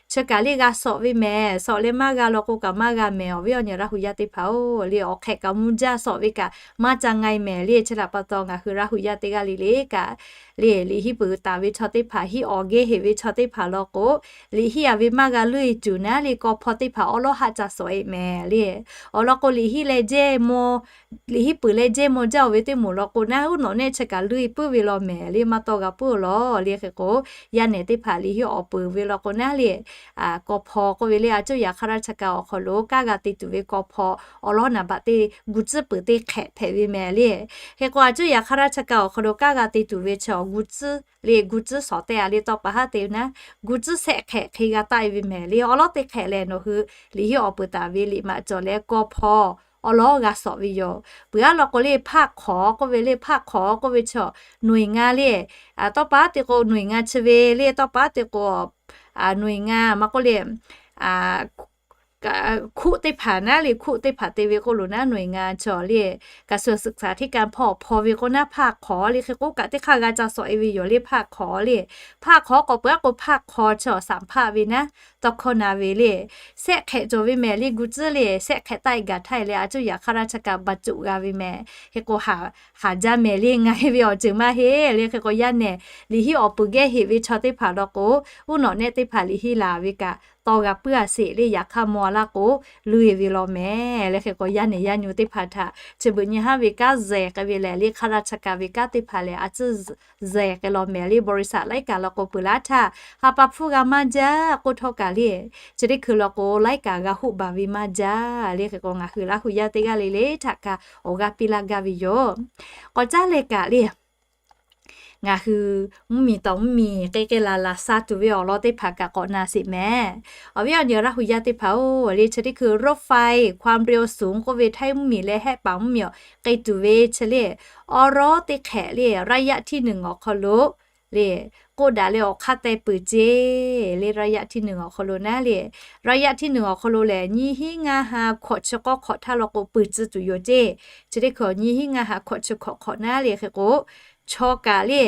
chi kaꞈ le g'a sawꞈ ve mehˍ. Sawꞈ leh maˇ g'a law k'o kaꞈ maˇ g'a mehˍ, awˬ viˉ awˬ nyi Laˇ hu yaˇ teˇ hpaˍ-oˬ le, awˬ hk'ehꞈ kaꞈ mvuh jaˇ sawꞈ ve kaꞈ maˇ ca nga-e mehˍ le. Chi htaꞈ pa taw ngaˬ hui Laˇ hu yaˇ teˇ g'aˇ le le kaꞈ le, liꞈ henˇ peuˬ taˍ ve chaw teˇ hpaˍ, henˇ awˬ geh heꞈ ve chaw teˇ hpaˍ law k'o, liꞈ henˇ-a ve maˇ g'a leuˆ-e tuˬ naˉ le, kaw hpaw teˇ hpaˍ awˉ lawˉ haˆ ca sawꞈ-e mehˍ le. Awˬ lawn k'o, liꞈ henˇ leh jehˇ mawˇ, liꞈ henˇ peuˬ leh jehˇ mawˇ jaˇ-oˬ ve teˇ moˍ law k'o naˉ, uˉ nawꞈ nehˆ chi kaꞈ leuˆ-e puiˉ ve law mehˍ le, maˇ tawˇ g'a puiˉ-oˬ lawˬ le. Hk'e k'o, yaˇ nehˬ teˇ hpaˍ liꞈ henˇ awˬ peuˬ ve law k'o naˉ le, kaw hpaw k'oˆ ve le, a cuˇ yaꞈ hk'a raˇ cha ka awˬ hk'aw lo kanˉ g'a te tuˬ ve kaw hpaw awˉ lawˉ naˍ baꞈ teˇ gu tcuhˉ peuˬ teˇ hk'ehꞈ hpehꞈ ve mehˍ le. Hk'e k'o, a cuˇ yaꞈ hk'a raˇ cha ka awˬ hk'aw lo kanˉ g'a te tuˬ ve chi awˬ gu tcuhˉ le, gu tcuhˉ sawˍ tehꞈ-a le, tawˇ pa haˉ te naˉ, gu tcuhˉ shehˆ hk'ehꞈ hk'e g'a taˆ-e ve mehˍ le. Awˉ lawˉ teˇ hk'ehꞈ lehˬ, nawˬ hui liꞈ henˇ awˬ peuˬ taˍ ve liꞈ maꞈ cawˬ leh kaw hpaw awˉ lawˉ g'a sawꞈ ve yoˬ. Peuˬ-a law k'o le, hpaˆ hk'awˍ k'oˆ ve le, hpaˆ hk'awˍ k'oˆ ve chi nawˬ-e ngaˇ le, tawˇ pa haˉ te k'o nawˬ-e ngaˇ chi ve le, tawˇ pa haˉ te k'o nawˬ-e ngaˇ maˇ k'oˆ le, hkuˆ teˇ hpaˍ naˉ le, hkuˆ teˇ hpaˍ te ve k'oˆ lo naˉ, nawˬ-e ngaˇ chi le, kaꞈ suhˍ suhˍ htaꞈ htiˇ kaꞈ hpawˇ hpaw ve k'o naˉ, hpaˆ hk'awˍ le. Hk'e k'o kaꞈ teˇ hk'aˇ g'a ca sawꞈ-e ve yoˬ le, hpaˆ hk'awˍ le. Hpaˆ hk'awˍ k'awꞈ peuˬ-a k'o, hpaˆ hk'awˍ chi awˬ saˍ hpaˆ ve naˉ, tawˇ hkawˇ na ve le. Shehˆ hk'ehꞈ cawˬ ve mehˍ le, gu tcuhˉ le, shehˆ hk'ehꞈ taˆ-e gaˬ htaˇ-e leh a cuˇ yaꞈ hk'a raˇ cha ka baˬ coꞈ g'a ve mehˍ. Hk'e k'o, haˍ jaˇ mehˍ le, nga-e ve awˬ ceuˬ maˇ heˆ le. Hk'e k'o, yaˇ nehˬ liꞈ henˇ awˬ peuˬ geh heꞈ ve chaw teˇ hpaˍ law k'o, uˉ nawꞈ nehˆ teˇ hpaˍ liꞈ henˇ laˬ ve kaꞈ tawˇ g'a puiˉ-a sheˍ le, yaꞈ hk'aˇ maw-a laˇ k'o, leuˆ-e ve law mehˍ le. Hk'e k'o, yaˇ nehˬ yaˇ nyi teˇ hpaˍ htaꞈ chi beuꞈ nyi haˉ ve kanˉ zehˬ k'ai ve lehˬ le, hk'a raˇ cha ka ve kanˉ teˇ hpaˍ lehˬ a cuˇ zehˬ k'ai law mehˍ le. บริษัท laiˉ kaꞈ law k'o peuˬ laˇ htaˇ, ha pa hpfuhˇ g'a maˇ jaˇ k'oˆ htawˇ kaꞈ le, chi teˇ hkui law k'o laiˉ kaꞈ g'a hoˆ baˬ ve maˇ jaˇ le. Hk'e k'o, ngaˬ hui Laˇ hu yaˇ teˇ g'aˇ le le htaꞈ kaꞈ awˬ g'aˇ piˇ laˇ gaˇ ve yoˬ. K'awꞈ caˉ leh kaꞈ le, ngaˬ hui mvuhˇmiˬ tawˍ mvuhˇmiˬ k'ai k'ai laˬ laˬ sha tuˬ ve awˬ lawn teˇ hpaˍ kaꞈ k'awꞈ na sheˍ mehˍ. Awˬ viˉ awˬ nyi Laˇ hu yaˇ teˇ hpaˍ-oˬ le, chi teˇ hkui รถไฟความเร็วสูง k'oˆ ve htaiˇ mvuhˇmiˬ leh hehˆ paˍ mvuhˇmiˬ awˬ k'ai tuˬ ve chi le, awˉ lawˉ teˇ hk'ehꞈ le, ระยะที่หนึ่ง awˬ hk'aw lo le, k'oˆ daꞈ leh awˬ hk'aˇ teh peuˬ ceˇ le. ระยะที่หนึ่ง awˬ hk'aw lo naˉ le, ระยะที่หนึ่ง awˬ hk'aw lo lehˬ, nyiˇ hinˉ ngaˇ ha hkawꞈ chi k'awˇ hkawꞈ htaˇ law k'o peuˬ tcuh tuˬ yoˬ ceˇ. Chi teˇ hkui nyiˇ hinˉ ngaˇ ha hkawꞈ chi hkawꞈ hk'awꞈ naˉ le. Hk'e k'o, chaw kaꞈ le,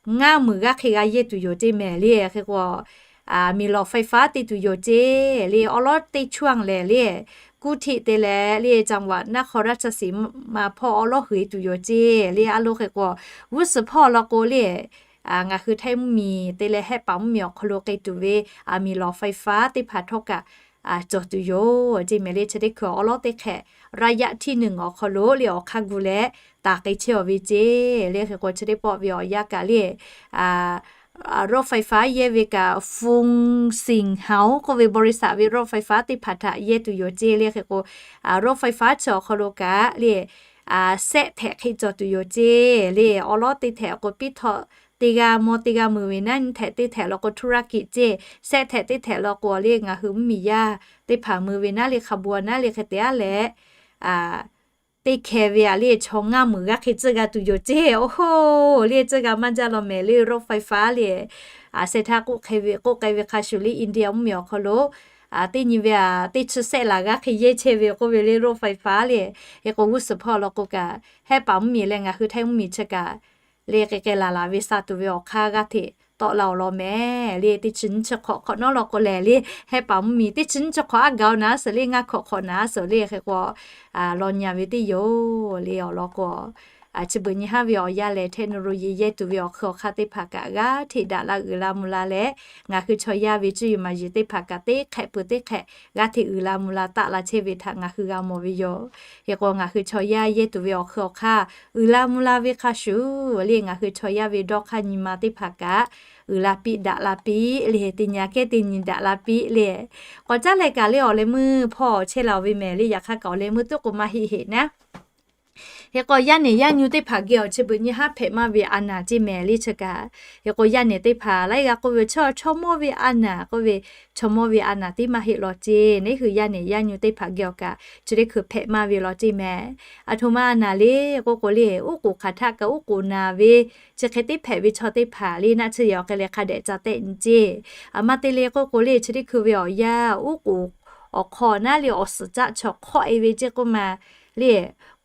ngaˇ meunˍ g'aˇ hk'e g'a yehˇ tuˬ yoˬ ceˇ mehˍ le. Hk'e k'o, มีหลอดไฟฟ้า te tuˬ yoˬ ceˇ le. Awˉ lawˉ teˇ chuˇ-a lehˬ le, กรุงเทพ te leh le, จังหวัดนครราชสีมา hpawˇ awˉ lawˉ hui-e tuˬ yoˬ ceˇ le. A lo hk'e k'o, g'uˇ suhˍ hpawˇ law k'o le, ngaˬ hui htaiˇ mvuhˇmiˬ te leh hehˆ paˍ mvuhˇmiˬ awˬ hk'aw lo k'ai tuˬ ve มีหลอดไฟฟ้า teˇ hpaˍ htawˇ kaꞈ cawˬ tuˬ yoˬ ceˇ mehˍ le. Chi teˇ hkui awˉ lawˉ teˇ hk'ehꞈ ระยะที่หนึ่ง awˬ hk'aw lo le awˬ hk'aˇ gu leh taˍ k'ai chehˇ-aw ve ceˇ le. Hk'e k'o, chi teˇ pawˆ ve awˬ yanˇ kaꞈ le, รถไฟฟ้า yehˇ ve kaꞈ ฟงสิงหาว k'oˆ ve บริษัท ve รถไฟฟ้า teˇ hpaˍ htaꞈ yehˇ tuˬ yoˬ ceˇ le. Hk'e k'o, รถไฟฟ้า chi awˬ hk'aw lo kaꞈ le, shehˆ htehꞈ hk'e cawˬ tuˬ yoˬ ceˇ le. Awˉ lawˉ teˇ htehꞈ k'o piˇ htawꞈ teˇ g'aˇ mawˇ teˇ g'aˇ mui ve naˉ, nyiˇ htehꞈ teˇ htehꞈ law k'o ธุรกิจ ceˇ, shehˆ htehꞈ teˇ htehꞈ law k'o le ngaˬ hui mvuhˇmiˬ yaˇ teˇ hpaˍ mui ve naˉ le, ขบวน naˉ le hk'e te-a leh, teˇ hkeh ve-a le chaw ngaˇ meunˍ g'aˇ hk'e tcuhˇ g'a tuˬ yoˬ ceˇ. Oˇ hoˇ le, tcuhˇ g'a maˇ jaˇ law mehˍ le. รถไฟฟ้า le, sheh htaˇ k'oˆ k'ai ve k'oˆ k'ai ve hk'a shuˍ le, India mvuhˇmiˬ awˬ hk'aw lo teˇ nyi ve-a teˇ chi shehˆ laˬ g'aˇ hk'e yehˇ chehˇ ve k'oˆ ve le รถไฟฟ้า le. Hk'e k'o, g'uˇ suhˍ hpawˇ law k'o kaꞈ, hehˆ paˍ mvuhˇmiˬ leh ngaˬ hui htaiˇ mvuhˇmiˬ chi kaꞈ le, k'ai k'ai laˬ laˬ ve sha tuˬ ve awˬ hk'aˇ g'aˇ hteꞈ tawˆ la-awˬ law mehˍ le. Teˇ chi nyiˇ chi hk'awꞈ hk'awꞈ nawˉ law k'o lehˬ le, hehˆ paˍ mvuhˇmiˬ teˇ chi nyiˇ chi hk'awꞈ aˉ gaˬ-oˬ naˉ suhˍ le, ngaˇ hk'awꞈ hk'awꞈ naˉ suhˍ le. Hk'e k'o, law nyi-a ve teˇ yoˬ le. Awˬ lawn k'o, chi beuꞈ nyi haˉ ve awˬ yanˇ lehˬ, technology yehˇ tuˬ ve awˬ hk'ui awˬ hk'aˇ teˇ hpaˍ kaꞈ g'aˇ hteꞈ daꞈ la uiˍ la mvuh la leh, ngaˬ hui chaw yaˇ ve cuˇ yiˍ maˍ yiˍ teˇ hpaˍ kaꞈ teˇ hk'ehꞈ peuˬ teˇ hk'ehꞈ g'aˇ hteꞈ uiˍ la mvuh la taˆ la chehˇ ve htaꞈ ngaˬ hui g'a mawˬ ve yoˬ. Hk'e k'o, ngaˬ hui chaw yaˇ yehˇ tuˬ ve awˬ hk'ui awˬ hk'aˇ uiˍ la mvuh la ve hk'a shuˍ le, ngaˬ hui chaw yaˇ ve dawˇ hk'aˇ nyi ma teˇ hpaˍ kaꞈ uiˍ la piˇ daꞈ la piˇ le, teˇ nyi kehˉ teˇ nyi daꞈ la piˇ le. K'awꞈ caˉ leh kaꞈ le, awˬ leh meuˇ hpawˇ chehˇ la-oˬ ve mehˍ le. Yaꞈ hk'aˇ kaꞈ awˬ leh meuˇ tuˉ k'o maˇ heˆ heˆ naˉ Hk'e k'o yaˇ nehˬ yaˇ nyu teˇ hpaˍ geh awˬ chi beuꞈ nyi haˉ hpehꞈ maˇ ve a naˍ ceˇ mehˍ le chi kaꞈ. Hk'e k'o yaˇ nehˬ teˇ hpaˍ laiˉ g'a k'oˆ ve chaw chaw mawˇ ve a naˍ k'oˆ ve, chaw mawˇ ve a naˍ tiˉ maˇ heˆ law ceˇ. Neˉ hui yaˇ nehˬ yaˇ nyu teˇ hpaˍ geh awˬ kaꞈ chi teˇ hkui hpehꞈ maˇ ve law ceˇ mehˍ. Aˬ htoꞈ ma a naˍ le k'oˆ k'o le, uˉ k'oˍ hk'aˬ htaˆ kaꞈ uˉ k'oˍ naˍ ve chi hk'e teˇ hpehꞈ ve chaw teˇ hpaˍ le naˆ tsuhˇ yehˬ awˬ hk'e leh hk'a dehꞈ ca tehˆ nyi ceˇ. A ma te le k'oˆ k'o le chi teˇ hkui ve awˬ yanˇ uˉ k'oˍ awˬ hk'aw naˉ le awˬ suhˍ caˆ chaw hk'awˆ e ve ceˇ k'oˆ ma le,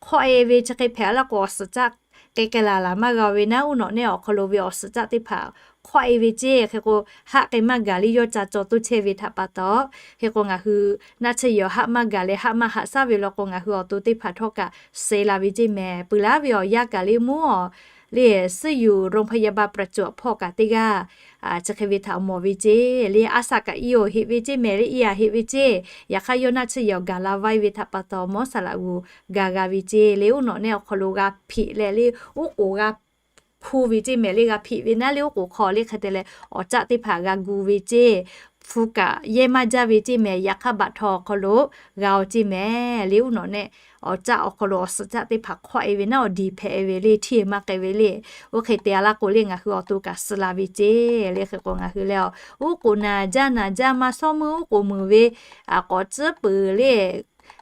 hk'awˆ e ve chi hk'e hpehꞈ laˇ k'o awˬ suhˍ caˆ k'ai k'ai laˬ laˬ maˇ g'a ve naˉ, uˉ nawꞈ nehˆ awˬ hk'aw lo ve awˬ suhˍ caˆ teˇ hpaˍ hk'awˆ e ve ceˇ. Hk'e k'o haˆ k'ai maˇ gaˬ le yawˇ ca caw toˇ chehˇ ve htaꞈ pa taw, hk'e k'o ngaˬ hui naˆ tsuhˇ yehˬ haˆ maˇ gaˬ leh haˆ maˇ haꞈ shaˉ ve law k'o ngaˬ hui awˬ to teˇ hpaˍ htawˇ kaꞈ suh la ve ceˇ mehˍ. Peuˬ laˇ ve awˬ yanˇ kaꞈ le mvuhˇ awˬ le ซื่ออยู่โรงพยาบาลประจวบ hpawˇ kaꞈ teˇ g'aˇ chi hk'e ve htaꞈ mawˬ ve ceˇ le. A shaꞈ kaꞈ i awˬ heꞈ ve ceˇ mehˍ le, i a heꞈ ve ceˇ. Yaꞈ hk'aˇ yawˇ naˆ tsuhˇ yehˬ awˬ gaˬ la vaiˇ ve htaꞈ pa taw mawˇ saˍ laꞈ g'uˬ g'a g'a ve ceˇ le. Uˉ nawꞈ nehˆ awˬ hk'aw lo g'a hpeꞈ leh le uˉ k'oˍ g'a hpuˇ ve ceˇ mehˍ le. G'a hpeꞈ ve naˉ le uˉ k'oˍ hk'aw le hk'e te leh awˬ caˆ teˇ hpaˍ g'a gu ve ceˇ. Hpu kaꞈ yehˇ maˇ jaˇ ve ceˇ mehˍ. Yaꞈ hk'aˇ baꞈ htaw awˬ hk'aw lo g'a-o ceˇ mehˍ le. Uˉ nawꞈ nehˆ awˬ caˆ awˬ hk'aw lo awˬ suhˍ caˆ teˇ hpaˍ hk'awˆ e ve naˉ awˬ diˬ hpehꞈ e ve le htiˇ maˇ k'ai ve le. Oˇ hk'e te a laˇ k'o le ngaˬ hui awˬ to kaꞈ suh la ve ceˇ le. Hk'e k'o ngaˬ hui leh a uˉ k'oˍ naˍ jaˇ naˍ jaˇ maˇ shawˉ meuˇ uˉ k'oˍ meuˍ ve k'awꞈ tcuhˉ peuˬ le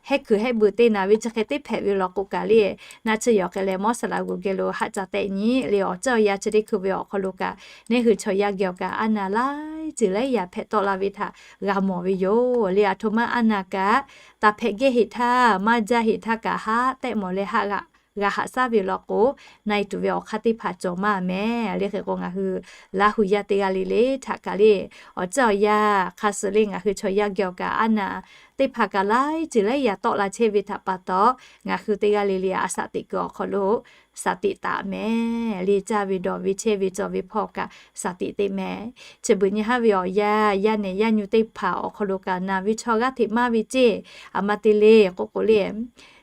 hehˉ kuiˬ hehˉ beuꞈ te naˍ ve chi hk'e teˇ hpehꞈ ve law k'o kaꞈ le, naˆ tsuhˇ yehˬ awˬ hk'e leh mawˇ saˍ laꞈ g'uˬ geh lo haˆ ca tehˆ nyi le. Awˬ ceuˬ awˬ yanˇ chi teˇ hkui ve awˬ hk'aw lo kaꞈ neˉ hui chaw yaˇ geh awˬ kaꞈ a naˍ laiˉ ceuˬ laiˉ yaꞈ hpehꞈ tawˆ la ve htaꞈ g'a mawˬ ve yoˬ le. Aˬ htoꞈ ma a naˍ kaꞈ taˍ hpehꞈ gehˇ heꞈ htaˇ maˇ jaˇ heꞈ htaˇ kaꞈ haˆ tehˆ mawˬ leh haˆ g'a g'a haꞈ shaˉ ve law k'o, na e tuˬ ve awˬ hk'aˇ teˇ hpaˍ cawˬ maˇ mehˍ le. Hk'e k'o ngaˬ hui Laˇ hu yaˇ teˇ g'aˇ le le htaꞈ kaꞈ le, awˬ ceuˬ awˬ yanˇ hk'a suh le ngaˬ hui chaw yaˇ geh awˬ kaꞈ a naˍ teˇ hpaˍ kaꞈ laiˉ ceuˬ laiˉ yaꞈ tawˆ la chehˇ ve htaꞈ pa taw, ngaˬ hui teˇ g'aˇ le le a shaꞈ teꞈ kuiˬ awˬ hk'aw lo shaˍ tiꞈ taˍ mehˍ le. Caˇ ve dawˬ ve chehˇ ve cawˬ ve hpawˇ kaꞈ shaˍ tiꞈ teˇ mehˍ. Chi beuꞈ nyi haˉ ve awˬ yanˇ yaˇ nehˬ yaˇ nyu teˇ hpaˍ awˬ hk'aw lo kaꞈ naˍ ve chaw g'aˇ hteꞈ maˇ ve ceˇ. A ma te le k'oˆ k'o le,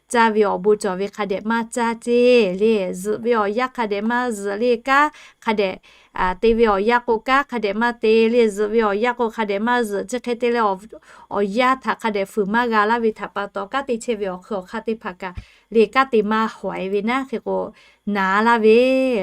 caˇ ve awˬ bon cawˬ ve hk'a dehꞈ maˇ caˇ ceˇ le. Zuhꞈ ve awˬ yanˇ hk'a dehꞈ maˇ zuhꞈ le. Kanˉ hk'a dehꞈ te ve awˬ yanˇ k'o kanˉ hk'a dehꞈ maˇ te le. Zuhꞈ ve awˬ yanˇ k'o hk'a dehꞈ maˇ zuhꞈ. Chi hk'e te leh awˬ yanˇ htaꞈ hk'a dehꞈ fuiˍ maˇ g'a laˇ ve htaꞈ pa taw, kanˉ te chehˇ ve awˬ hk'e awˬ hk'aˇ teˇ hpaˍ kaꞈ le kanˉ te maˇ hawˍ e ve naˉ. Hk'e k'o naˍ laˇ ve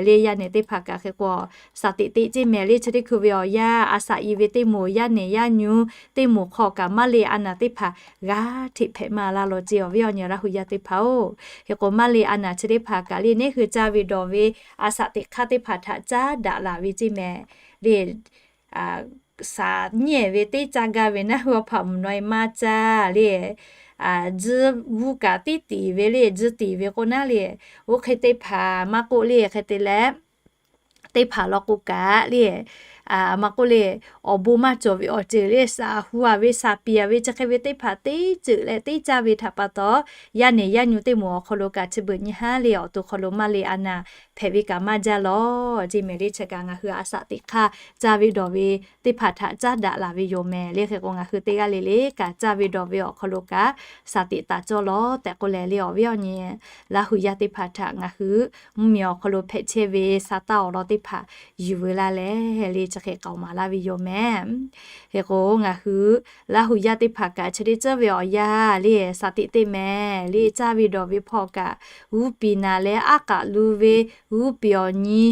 le yaˇ nehˬ teˇ hpaˍ kaꞈ hk'e k'o shaˍ tiꞈ teꞈ ceˇ mehˍ le. Chi teˇ hkui ve awˬ yanˇ a shaꞈ i ve teˇ moˍ yaˇ nehˬ yaˇ nyu teˇ moˍ hk'aw kaꞈ maˇ le a naˍ teˇ hpaˍ g'a hteꞈ hpehꞈ maˇ laˇ law ceˇ. Awˬ viˉ awˬ nyi Laˇ hu yaˇ teˇ hpaˍ-oˬ, hk'e k'o maˇ le a naˍ chi teˇ hpaˍ kaꞈ le neˉ hui caˇ ve dawˬ ve a shaꞈ teꞈ hk'aˇ teˇ hpaˍ htaꞈ caˉ daꞈ laˬ ve ceˇ mehˍ le. Shaˍ nyiˉ ve teˇ caˇ gaˇ ve naˉ hui awˬ hpaꞈ mvuhˬ naw e maˇ caˇ le. Tzuhˇ g'uˇ kaꞈ tiˉ tiˍ ve le, tzuhˇ tiˍ ve k'o naˉ le, oˇ hk'e teˇ hpaˍ maˇ k'oˆ le hk'e te leh teˇ hpaˍ law k'o kaꞈ le, maˇ k'oˆ le, awˬ bon maˇ cawˬ ve awˬ ceuˬ le shaˍ hu a ve shaˍ piˍ a ve chi hk'e ve teˇ hpaˍ teˇ ceuˬ leh teˇ caˇ ve htaꞈ pa taw, yaˇ nehˬ yaˇ nyu teˇ moˍ awˬ hk'aw lo kaꞈ chi beuꞈ nyi haˉ le awˬ to hk'aw lo maˇ le a naˍ hpehꞈ ve kaꞈ maˇ jaˇ law ceˇ mehˍ le. Chi kaꞈ ngaˬ hui a shaꞈ teꞈ hk'aˇ caˇ ve dawˬ ve teˇ hpaˍ htaꞈ caˉ daꞈ laˬ ve yoˬ mehˍ le. Hk'e k'o ngaˬ hui teˇ g'aˇ le le kaꞈ caˇ ve dawˬ ve awˬ hk'aw lo kaꞈ shaˍ tiꞈ taˍ cawˇ law tehꞈ k'oˆ leh le awˬ viˉ awˬ nyi Laˇ hu yaˇ teˇ hpaˍ htaꞈ ngaˬ hui mvuhˇmiˬ awˬ hk'aw lo hpehꞈ chehˇ ve sa taˇ awˬ lawn teˇ hpaˍ yuˬ veu laˇ leh le chi hk'e k'aoˍ maˍ laˇ ve yoˬ mehˍ. Hk'e k'o ngaˬ hui Laˇ hu yaˇ teˇ hpaˍ kaꞈ chi teˇ ceuˬ ve awˬ yanˇ le shaˍ tiꞈ teˇ mehˍ le caˇ ve dawˬ ve hpawˇ kaꞈ g'uˇ piˍ naˍ leh aˉ k'aꞈ lu ve g'uˇ piˍ awˬ nyi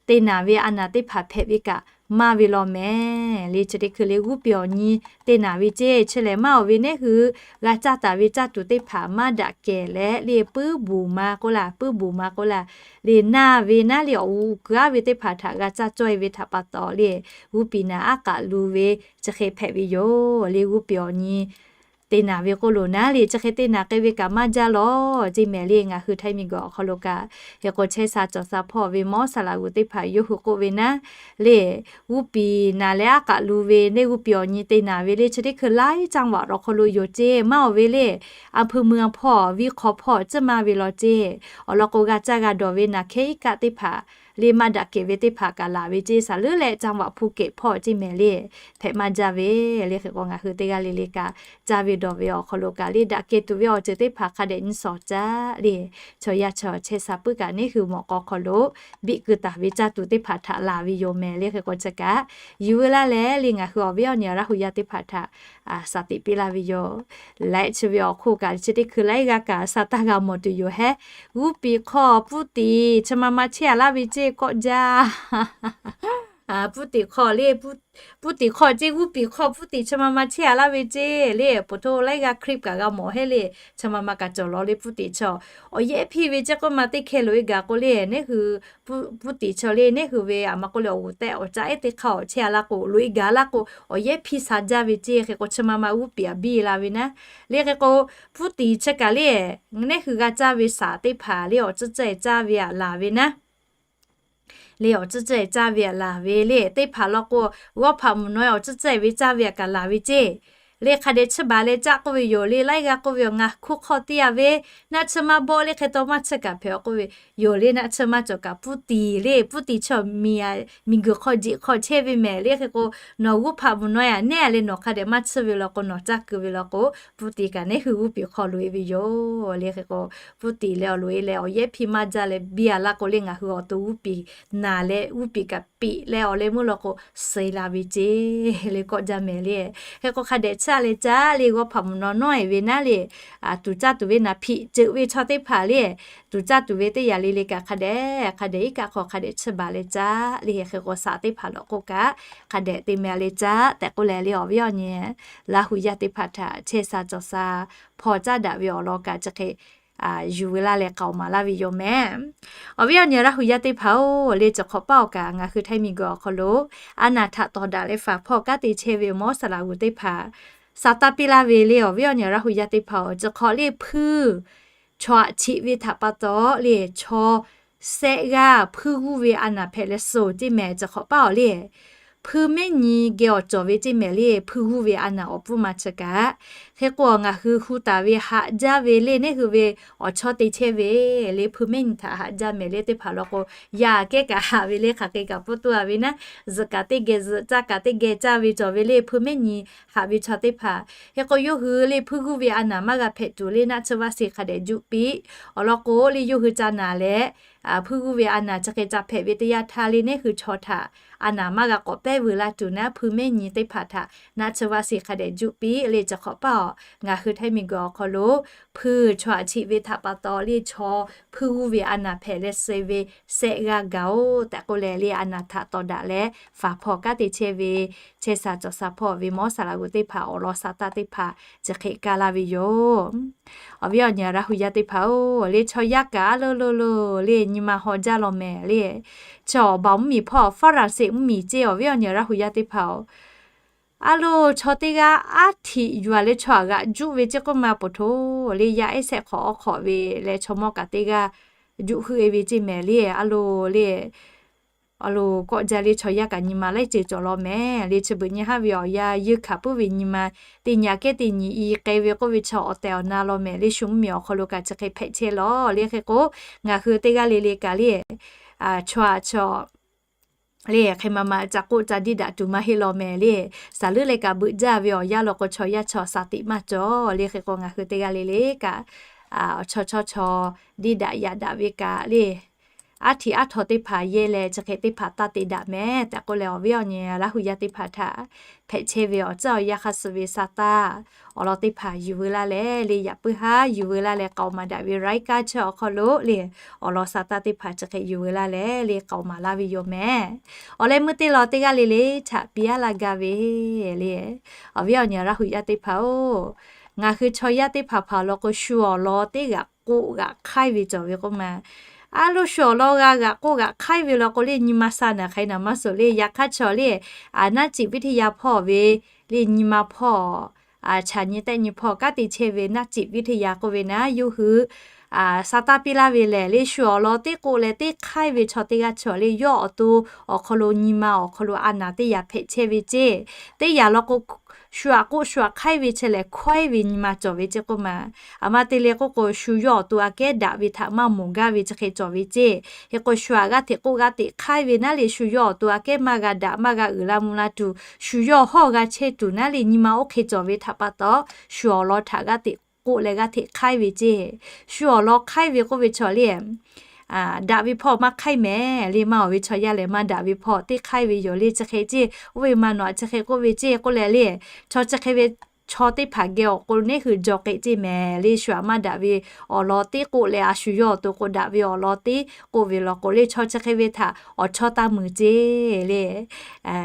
te naˍ ve a naˍ teˇ hpaˍ hpehꞈ ve kaꞈ maˇ ve law mehˍ le. Chi teˇ hkui le g'uˇ piˍ awˬ nyi te naˍ ve ceˇ. Chi lehˬ maˇ awˬ ve neˉ hui g'a caˇ taˍ ve caˇ tuˬ teˇ hpaˍ maˇ daꞈ kehˬ leh le puiˉ buˬ ma k'oˆ laˇ, puiˉ buˬ ma k'oˆ laˇ le naˇ ve naˉ le awˬ g'uˇ kuiˬ aˉ ve teˇ hpaˍ htaꞈ g'a caˇ cawˇ e ve htaꞈ pa taw le g'uˇ piˍ naˍ aˉ k'aꞈ lu ve chi hk'e hpehꞈ ve yoˬ le. G'uˇ piˍ awˬ nyi te naˍ ve k'oˆ lo naˉ le chi hk'e te naˍ k'ai ve kaꞈ maˇ jaˇ law ceˇ mehˍ le. Ngaˬ hui Htaiˇ miˬ guiˬ awˬ hk'aw lo kaꞈ hk'e k'o chehˇ sha cawˬ sha hpawˇ ve mawˇ saˍ laꞈ g'uˬ teˇ hpaˍ yawˇ hui k'oˆ ve naˉ le g'uˇ piˍ naˍ leh aˉ k'aꞈ lu ve le g'uˇ piˍ awˬ nyi te naˍ ve le chi teˇ hkui laiˉ caˇ vaꞈ awˬ hk'aw lo yoˬ ceˇ. Maˇ awˬ ve le a hpui mui a hpawˇ viˇ hk'aw hpawˇ tcuhˉ maˇ ve law ceˇ. Awˬ lawn k'o g'a caˇ g'a dawˬ ve naˍ hkehˉ iˉ kaˆ teˇ hpaˍ le maˇ daꞈ kehˬ ve teˇ hpaˍ kaꞈ laˬ ve ceˇ. Saˍ leuˉ leh จังหวัดภูเก็ต hpawˇ ceˇ mehˍ le, hpehꞈ maˇ jaˇ ve. Le hk'e k'o ngaˬ hui teˇ g'aˇ le le kaꞈ caˇ ve dawˬ ve awˬ hk'aw lo kaꞈ le daꞈ kehˬ tuˬ ve awˬ ceuˬ teˇ hpaˍ hk'a dehꞈ nyi shawˍ caˇ le. Chaw yaˇ chaw chehˇ sha puiˉ kaꞈ neˇ hui mawꞈ k'aw hk'aw lo biˆ keu taˍ ve caˇ tuˬ teˇ hpaˍ htaꞈ laˬ ve yoˬ mehˍ. Le hk'e k'o chi kaꞈ yuˬ veu laˇ leh le ngaˬ hui awˬ viˉ awˬ nyi Laˇ hu yaˇ teˇ hpaˍ htaꞈ shaˍ teꞈ piˇ laˇ ve yoˬ. Laiˉ chi ve awˬ hk'oˆ kaꞈ chi teˇ hkui laiˉ g'aˇ kaꞈ sha taˇ g'a mawˬ tuˬ yoˬ hehˉ. G'uˇ piˍ hk'aw พูดติด chi ma ma chehˇ a laˇ ve ceˇ kawˆ jaˇ. พูดติด hk'aw le, พูดติด hk'aw ceˇ, g'uˇ piˍ hk'aw พูดติด chi ma ma chehˇ a laˇ ve ceˇ le. Poˬ htoˇ laiˉ g'aˇ คลิป kaꞈ g'a mawˬ hehˉ le. Chi ma ma kaꞈ cawˬ law le พูดติด chaw. Awˬ yehˉ hpiˇ ve ceˇ k'oˆ ma teˇ hkeh loꞈ e gaˬ k'o le, neˇ hui พูดติด chaw le neˇ hui ve a ma k'oˆ le awˬ g'uˬ tehꞈ awˬ caˉ ehˉ teˇ hk'aˇ awˬ chehˇ a laˇ k'o, loꞈ e gaˬ laˇ k'o, awˬ yehˉ hpiˇ sha jaˇ ve ceˇ. Hk'e k'o chi ma ma g'uˇ piˍ a biˇ la ve naˉ. Le hk'e k'o พูดติด chi kaꞈ le, neˇ hui g'a caˇ ve shaˍ teˇ hpaˍ le awˬ tcuhˉ tcuhˉ e caˇ ve aꞈ laˬ ve naˉ. Le awˬ tcuhˉ tcuhˉ e caˇ ve aꞈ laˬ ve le teˇ hpaˍ law k'o, g'awˇ hpaꞈ mvuhˬ nawˉ awˬ tcuhˉ tcuhˉ e ve caˇ ve aꞈ kaꞈ laˬ ve ceˇ. Le hk'a dehꞈ chi baˬ leh caˇ k'oˆ ve yoˬ le. Laiˉ g'aˇ k'oˆ ve awˬ ngaˬ hkuˇ hk'aw te a ve, naˆ tsuhˇ maˇ bawˆ le hk'e taw maˇ tsuhˇ kaꞈ hpehꞈ k'oˆ ve yoˬ le. Naˆ tsuhˇ maˇ cawˬ kaꞈ พูดติด le, พูดติด chaw miˬ guiˬ hk'aw jiꞈ hk'aw chehˇ ve mehˍ. Le hk'e k'o nawˬ g'uˇ hpaꞈ mvuhˬ nawˉ aꞈ neˉ a le nawˬ hk'a dehꞈ maˇ tsuhˇ ve law k'o, nawˬ caˇ keu ve law k'o, พูดติด kaꞈ neˇ hui g'uˇ piˍ hk'aw loꞈ e ve yoˬ. Le hk'e k'o พูดติด leh awˬ loꞈ e leh awˬ yehˉ hpiˇ maˇ jaˇ leh biˇ a laˇ k'o le ngaˬ hui awˬ to g'uˇ piˍ naˬ leh g'uˇ piˍ kaꞈ piꞈ leh awˬ leh meuˇ law k'o, suh la ve ceˇ le kawˆ jaˇ mehˍ le. Hk'e k'o hk'a dehꞈ chi a leh caˇ le g'awˇ hpaꞈ mvuhˬ nawˉ nawˉ e ve naˉ le, tuˍ caˇ tuˬ ve naˬ hpiꞈ ceuˬ ve chaw teˇ hpaˍ le, tuˍ caˇ tuˬ ve teˇ yanˇ le le kaꞈ hk'a dehꞈ hk'a dehꞈ iˉ kaˆ hk'aw hk'a dehꞈ chi baˬ leh caˇ le. Hk'e k'o shaˍ teˇ hpaˍ law k'o kaꞈ hk'a dehꞈ te meh leh caˇ tehꞈ k'oˆ leh le awˬ viˉ awˬ nyi Laˇ hu yaˇ teˇ hpaˍ htaꞈ chehˇ sha cawˬ sha hpaw caˉ daꞈ ve awˬ lawn kaꞈ chi hk'e yuˬ veu laˇ leh k'aoˍ maˍ laˇ ve yoˬ mehˍ. Awˬ viˉ awˬ nyi Laˇ hu yaˇ teˇ hpaˍ-oˬ, le chi hk'awꞈ paˇ awˬ kaꞈ ngaˬ hui htaiˇ miˬ guiˬ awˬ hk'aw lo a naˍ htaꞈ tawˍ daꞈ leh faˍ hpawˇ kanˉ te chehˇ ve mawˇ saˍ laꞈ g'uˬ teˇ hpaˍ sha taˇ piˇ laˇ ve le. Awˬ viˉ awˬ nyi Laˇ hu yaˇ teˇ hpaˍ-oˬ, chi hk'awꞈ le hpuiˇ chaw aꞈ chiꞈ ve htaꞈ pa taw le chaw shehˆ g'aˇ hpuiˇ g'uˇ ve a naˍ hpehꞈ leh suh ceˇ mehˍ. Chi hk'awꞈ paˇ awˬ le hpuiˇ mehˉ nyi geh awˬ cawˬ ve ceˇ mehˍ le, hpuiˇ g'uˇ ve a naˍ awˬ pfuhˇ ma chi kaꞈ. Hk'e k'o ngaˬ hui hu taˍ ve haꞈ jaˇ ve le neˇ hui ve awˬ chawˇ te chehˇ ve le hpuiˇ mehˉ nyi htaꞈ haꞈ jaˇ mehˍ le. Teˇ hpaˍ law k'o yaꞈ kehˉ kaꞈ haꞈ ve le hk'aˬ hk'e kaꞈ pfuhˇ tuˬ a ve naˉ, zuhꞈ kaꞈ teˇ geh zuhꞈ, caˇ kaꞈ teˇ geh caˇ ve cawˬ ve le hpuiˇ mehˉ nyi haꞈ ve chaw teˇ hpaˍ. Hk'e k'o yawˇ hui le hpuiˇ g'uˇ ve a naˍ maˇ g'a hpehꞈ tuˬ le naˆ tsuhˇ vaˇ sheˍ hk'a dehꞈ juˆ piˇ. Awˬ lawn k'o le yawˇ hui ca naˍ leh hpuiˇ g'uˇ ve a naˍ chi hk'e ca hpehꞈ ve teˇ yanˇ htaˇ le neˇ hui chaw htaꞈ a naˍ maˇ g'a k'awꞈ pehˉ veu laˇ tuˬ naˉ, hpuiˇ mehˉ nyi teˇ hpaˍ htaꞈ naˆ tsuhˇ vaˇ sheˍ hk'a dehꞈ juˆ piˇ le. Chi hk'awꞈ paˇ awˬ ngaˬ hui htaiˇ miˬ guiˬ awˬ hk'aw lo hpuiˇ chaw aꞈ chiꞈ ve htaꞈ pa taw le chaw hpuiˇ g'uˇ ve a naˍ hpehꞈ leh suh ve shehˆ g'aˇ gaˬ-oˬ tehꞈ k'oˆ leh le a naˍ htaꞈ tawˍ daꞈ leh faˍ hpawˇ kanˉ te chehˇ ve chehˇ sha cawˬ sha hpawˇ ve mawˇ saˍ laꞈ g'uˬ teˇ hpaˍ awˬ lawn sha taˇ teˇ hpaˍ chi hk'e kaˇ laˇ ve yoˬ. Awˬ viˉ awˬ nyi Laˇ hu yaˇ teˇ hpaˍ-oˬ, le chaw yaˇ kaꞈ a lo lo lo le nyi ma haw jaˇ law mehˍ le. Chi awˬ baˬ mvuhˇ miˬ hpawˇ Faˍranˍseˍ mvuhˇ miˬ ceˇ awˬ viˉ awˬ nyi Laˇ hu yaˇ teˇ hpaˍ-oˬ, a lo chaw teˇ g'aˇ aˉ htiꞈ yuˬ a leh chaw aꞈ g'aꞈ juˆ ve ceˇ k'oˆ ma poˬ htoˬ le yaˇ ehˉ shehˆ hk'awꞈ awˬ hk'awꞈ ve leh chaw mawˇ kaꞈ teˇ g'aˇ juˆ heuˆ e ve ceˇ mehˍ le. A lo le a lo kawˆ jaˇ le chaw yaˇ kaꞈ nyi ma laiˉ ceuˬ cawˬ law mehˍ le. Chi beuꞈ nyi haˉ ve awˬ yanˇ yeunˇ hkanˍ puiˉ ve nyi ma teˇ nyi aꞈ kehˉ teˇ nyi i k'ai ve k'oˆ ve chaw awˬ tehˬ awˬ na law mehˍ le. Shu mvuhˇ miˬ awˬ hk'aw lo kaꞈ chi hk'e hpehꞈ chehˇ law le. Hk'e k'o ngaˬ hui teˇ g'aˇ le le kaꞈ le chaw a chaw le hk'e ma ma ca k'oˆ ca diˇ daꞈ tuˬ maˇ heˆ law mehˍ le. Saˍ leuˉ leh kaꞈ beuꞈ jaˇ ve awˬ yanˇ law k'o chaw yaˇ chaw shaˍ tiꞈ maˇ cawˬ le. Hk'e k'o ngaˬ hui teˇ g'aˇ le le kaꞈ chaw chaw chaw diˇ daꞈ yaꞈ daꞈ ve kaꞈ le aˉ htiꞈ aˉ htaw teˇ hpaˍ yehˇ leh chi hk'e teˇ hpaˍ taˇ te daꞈ mehˍ tehꞈ k'oˆ leh awˬ viˉ awˬ nyi Laˇ hu yaˇ teˇ hpaˍ htaꞈ hpehꞈ chehˇ ve awˬ tcuhˉ awˬ yanˇ hk'aˇ suh ve sa taˇ awˬ lawn teˇ hpaˍ yuˬ veu laˇ leh le yaꞈ puiˉ haˉ yuˬ veu laˇ leh k'aoˍ maˍ daꞈ ve รายการ chi awˬ hk'aw lo le awˬ lawn sa taˇ teˇ hpaˍ chi hk'e yuˬ veu laˇ leh le k'aoˍ maˍ laˇ ve yoˬ mehˍ. Awˬ leh meuˇ teˇ lawn teˇ g'aˇ le le htaꞈ piˇ aˉ laˇ gaˇ ve le awˬ viˉ awˬ nyi Laˇ hu yaˇ teˇ hpaˍ-oˬ, ngaˬ hui chaw yaˇ teˇ hpaˍ hpaˍ law k'o shu awˬ lawn teˇ g'aꞈ k'oˆ g'aꞈ hk'aiˇ ve cawˬ ve k'oˆ ma. A lo shu awˬ lawn g'a g'aꞈ k'oˆ g'aꞈ hk'aiˇ ve law k'o le nyi ma sha naˍ hk'ai naˍ maˇ suhˍ le. Yaꞈ hk'aˇ chaw le naˆ ciˍ viˉ htaˇ yaˇ hpawˇ ve le nyi ma hpawˇ, chaꞈ nyi tehˆ nyi hpawˇ kanˉ te chehˇ ve naˆ ciˍ viˉ htaˇ yaˇ k'oˆ ve naˉ yawˇ hui sa taˇ piˇ laˇ ve lehˬ le, shu awˬ lawn teˇ k'oˆ leh teˇ hk'aiˉ ve chaw teˇ g'aˇ chi awˬ le yawˇ awˬ to awˬ hk'aw lo nyi ma awˬ hk'aw lo a naˍ teˇ yaꞈ hpehꞈ chehˇ ve ceˇ. Teˇ yaꞈ law k'o, shu aꞈ k'oˆ shu aꞈ hk'aiˉ ve chi lehˬ, hkawehˉ ve nyi ma cawˬ ve ceˇ k'oˆ ma. Aˬ ma te leh k'oˆ k'o, shu yawˇ awˬ to aꞈ kehˉ daꞈ ve htaꞈ maˇ mawˬ gaˇ ve chi hk'e cawˬ ve ceˇ. Hk'e k'o, shu aꞈ g'aˇ hteꞈ k'oˆ g'aˇ hteꞈ hk'aiˉ ve naˉ le, shu yawˇ awˬ to aꞈ kehˉ maˇ g'a daꞈ, maˇ g'a uiˍ la mvuh la tuˬ, shu yawˇ hawˇ g'a chehˇ tuˬ naˉ le, nyi ma oˇ hk'e cawˬ ve htaꞈ pa taw, shu awˬ lawn htaꞈ g'aˇ hteꞈ k'oˆ leh g'aˇ hteꞈ hk'aiˉ ve ceˇ. Shu awˬ lawn hk'aiˉ ve k'oˆ ve chaw le, daꞈ ve hpawˇ maˇ hk'aiˉ mehˍ le, maˇ awˬ ve chaw yaˇ lehˬ maˇ daꞈ ve hpawˇ teˇ hk'aiˉ ve yoˬ le, chi hk'e ceˇ. Oˇ ve maˇ nawˬ aꞈ chi hk'e k'oˆ ve ceˇ k'oˆ leh le, chaw chi hk'e ve chaw teˇ hpaˍ geh awˬ k'o neˇ hui jaw k'eꞈ ceˇ mehˍ le. Shu aꞈ maˇ daꞈ ve awˬ lawn teˇ k'oˆ leh, a shu yawˇ awˬ to k'o daꞈ ve awˬ lawn teˇ k'oˆ ve law k'o le, chaw chi hk'e ve htaꞈ awˬ chawˇ taˇ muiˬ ceˇ le.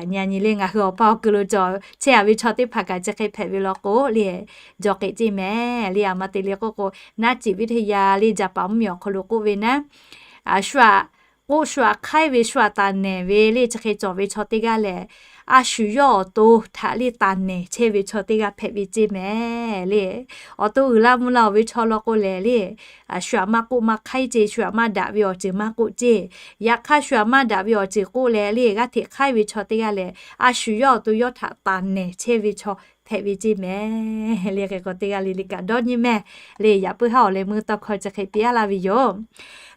Nyi nyi le, ngaˬ hui awˬ pa awˬ kuiˬ lo cawˬ chehˇ a ve chaw teˇ hpaˍ kaꞈ chi hk'e hpehꞈ ve law k'o le, jaw k'eꞈ ceˇ mehˍ le. Aˬ ma te leh k'oˆ k'o, naˉ ceꞈ viˉ teˇ yaˇ le, Jaˍpaˍ mvuhˇmiˬ awˬ hk'aw lo k'oˆ ve naˉ, shu aꞈ k'oˆ shu aꞈ hk'aiˉ ve, shu aꞈ taˍ nehˬ ve le, chi hk'e cawˬ ve chaw teˇ g'aˇ lehˬ, a shu yawˇ awˬ to htaꞈ le taˍ nehˬ chehˇ ve chaw teˇ g'aˇ hpehꞈ ve ceˇ mehˍ le. Awˬ to uiˍ la mvuh la awˬ ve chaw law k'o lehˬ le, shu aꞈ maˇ k'oˆ maˇ hk'aiˉ ceˇ, shu aꞈ maˇ daꞈ ve awˬ ceuˬ maˇ k'oˆ ceˇ. Yaꞈ hk'aˇ shu aꞈ maˇ daꞈ ve awˬ ceuˬ k'oˆ leh le, g'aˇ hteꞈ hk'aiˉ ve chaw teˇ g'aˇ lehˬ, a shu yawˇ awˬ to yawˇ htaꞈ taˍ nehˬ chehˇ ve chaw hpehꞈ ve ceˇ mehˍ le. Hk'e k'o teˇ g'aˇ le le kaꞈ dawˇ nyi mehˍ le. Yaꞈ puiˉ haˉ awˬ leh meuˇ tawˇ hkawˇ chi hk'e piˇ aˉ laˇ ve yoˬ.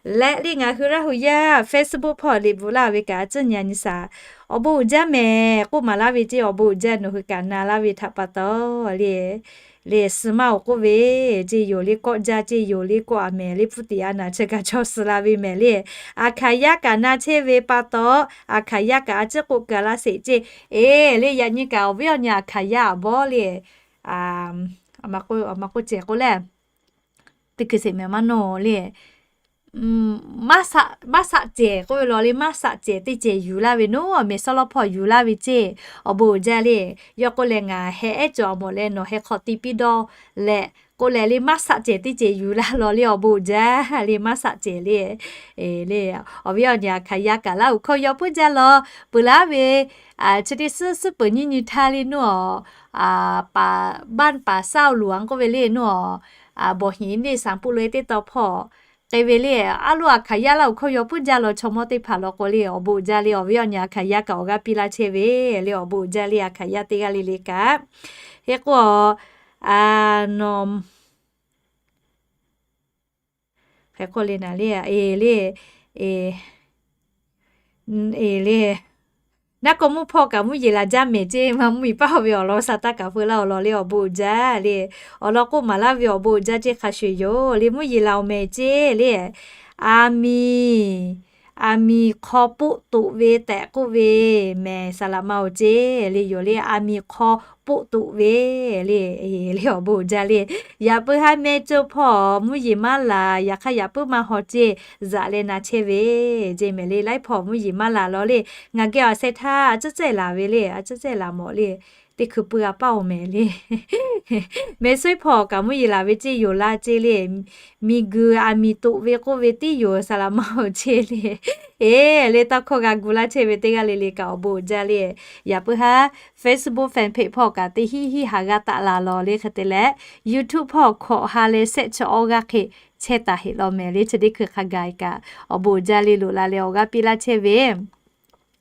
Leh le ngaˬ hui Laˇ hu yaˇ Facebook hpawˇ liꞈ bvuhꞈ laˇ ve kaꞈ a tcuhˉ nyi a nyi shaˍ. Awˬ bon uiˍ jaˇ mehˍ k'oˆ maˍ laˇ ve ceˇ, awˬ bon uiˍ jaˇ nawˬ hui kaꞈ na laˇ ve htaꞈ pa taw le, le suh maˇ awˬ k'oˆ ve ceˇ yoˬ le, kawˆ jaˇ ceˇ yoˬ le, kawˆ a mehˍ le, pfuhˇ tiꞈ a naˍ chi kaꞈ chaw suh la ve mehˍ le. Aˬ hkaˍ yaˇ kaꞈ na chehˇ ve pa taw, aˬ hkaˍ yaˇ kaꞈ a ciˉ k'oˆ ka laˇ sheˍ ceˇ. Eˬ le, yaꞈ nyi kaꞈ awˬ viˉ awˬ nyi aˬ hkaˍ yaˇ aꞈ bawˇ le, a ma k'oˆ, a ma k'oˆ cehˬ k'oˆ leh, teˇ hkui sheˍ mehˍ maˇ nawˬ le, maˇ saꞈ cehˬ k'oˆ ve law le, maˇ saꞈ cehˬ teˇ cehˬ yuˬ laˇ ve naˉ, mehˍ sawˉ lawˉ hpawˇ yuˬ laˇ ve ceˇ. Awˬ bon uiˍ jaˇ le. Yawˇ k'oˆ leh ngaˬ heh ehˉ cawˬ mawˬ leh nawˬ heh hk'aw ti piˇ dawˇ leh k'oˆ leh le, maˇ saꞈ cehˬ teˇ cehˬ yuˬ laˇ law le, awˬ bon uiˍ jaˇ le, maˇ saꞈ cehˬ le. Eˬ le, awˬ viˉ awˬ nyi aˬ hkaˍ yaˇ kaꞈ Laˇ huˍ hkawˇ yaw puiˉ jaˇ law, peuˬ laˇ ve chi teˇ suhˉ suhˉ peuˬ nyiˇ nyi htaˇ le naˉ a, baˆ paˍ saˉ awˬ loˍ a k'oˆ ve le naˉ a, bawˬ hinˍ neˇ saˍ puˆ lo e teˇ taw hpawˇ k'e ve le, a loˇ aˬ hkaˍ yaˇ Laˇ huˍ hkawˇ yaw puiˉ jaˇ law chaw mawˇ teˇ hpaˍ law k'o le, awˬ bon uiˍ jaˇ le, awˬ viˉ awˬ nyi aˬ hkaˍ yaˇ kaꞈ awˬ g'aˇ piˇ laˇ chehˇ ve le, awˬ bon uiˍ jaˇ le, aˬ hkaˍ yaˇ teˇ g'aˇ le le kaꞈ. Hk'e k'o, a, nawˬ hk'e k'oˆ le naˍ le, eˬ le, eˬ le, naˉ k'o mvuhˇ hpawˇ kaꞈ mvuhˇ yeˬ laˬ jaˇ mehˍ ceˇ, maˇ mvuhˇ miˬ paˇ ve awˬ lawn sa taˇ kaꞈ feu laˇ awˬ lawn le, awˬ bon uiˍ jaˇ le, awˬ lawn k'oˆ maˍ laˇ ve awˬ bon uiˍ jaˇ ceˇ hk'a shuˍ yoˬ le, mvuhˇ yeˬ laˬ awˬ mehˍ ceˇ le, aˬ miˍ, aˬ miˍ hk'aw poˆ toꞈ ve tehꞈ k'oˆ ve mehˍ saˍ laꞈ ma oˬ ceˇ le, yoˬ le, aˬ miˍ hk'aw poˆ toꞈ ve le, le awˬ bon uiˍ jaˇ le. Yaꞈ puiˉ haˉ mehˇ coˇ hpawˇ mvuhˇ yeˬ maˇ laˬ, yaꞈ hk'aˇ yaꞈ puiˉ maˇ haw ceˇ, zaꞈ leh na chehˇ ve ceˇ mehˍ le, laiˉ hpawˇ mvuhˇ yeˬ maˇ laˬ law le, ngaˬ geh awˬ sheh htaˇ a ciˉ cehˇ laˬ ve le, a ciˉ cehˇ laˬ mawˬ le, teˇ hkui puiˇ g'a paˇ oˬ mehˍ le. Mehˍ suiˉ hpawˇ kaꞈ mvuhˇ yeˬ laˬ ve ceˇ yoˬ laˇ ceˇ le, miˬ guiˬ aˬ miˍ toꞈ ve k'oˆ ve tiˉ yoˬ saˍ laꞈ ma oˬ ceˇ le. Eˬ le, tawˇ hkawˇ g'a gu laˇ chehˇ ve teˇ g'aˇ le le kaꞈ awˬ bon uiˍ jaˇ le. Yaꞈ puiˉ haˉ Facebook fan page hpawˇ kaꞈ teˇ hiˉ hiˉ haˍ g'aˇ taˆ la law le, hk'e te leh YouTube hpawˇ hkawꞈ ha leh shehˆ chi awˇ g'aˇ hk'e chehˇ taˍ heꞈ law mehˍ le, chi teˇ hkui hk'a gaˬ kaꞈ awˬ bon uiˍ jaˇ le, loꞈ la leh awˬ g'aˇ piˇ laˇ chehˇ ve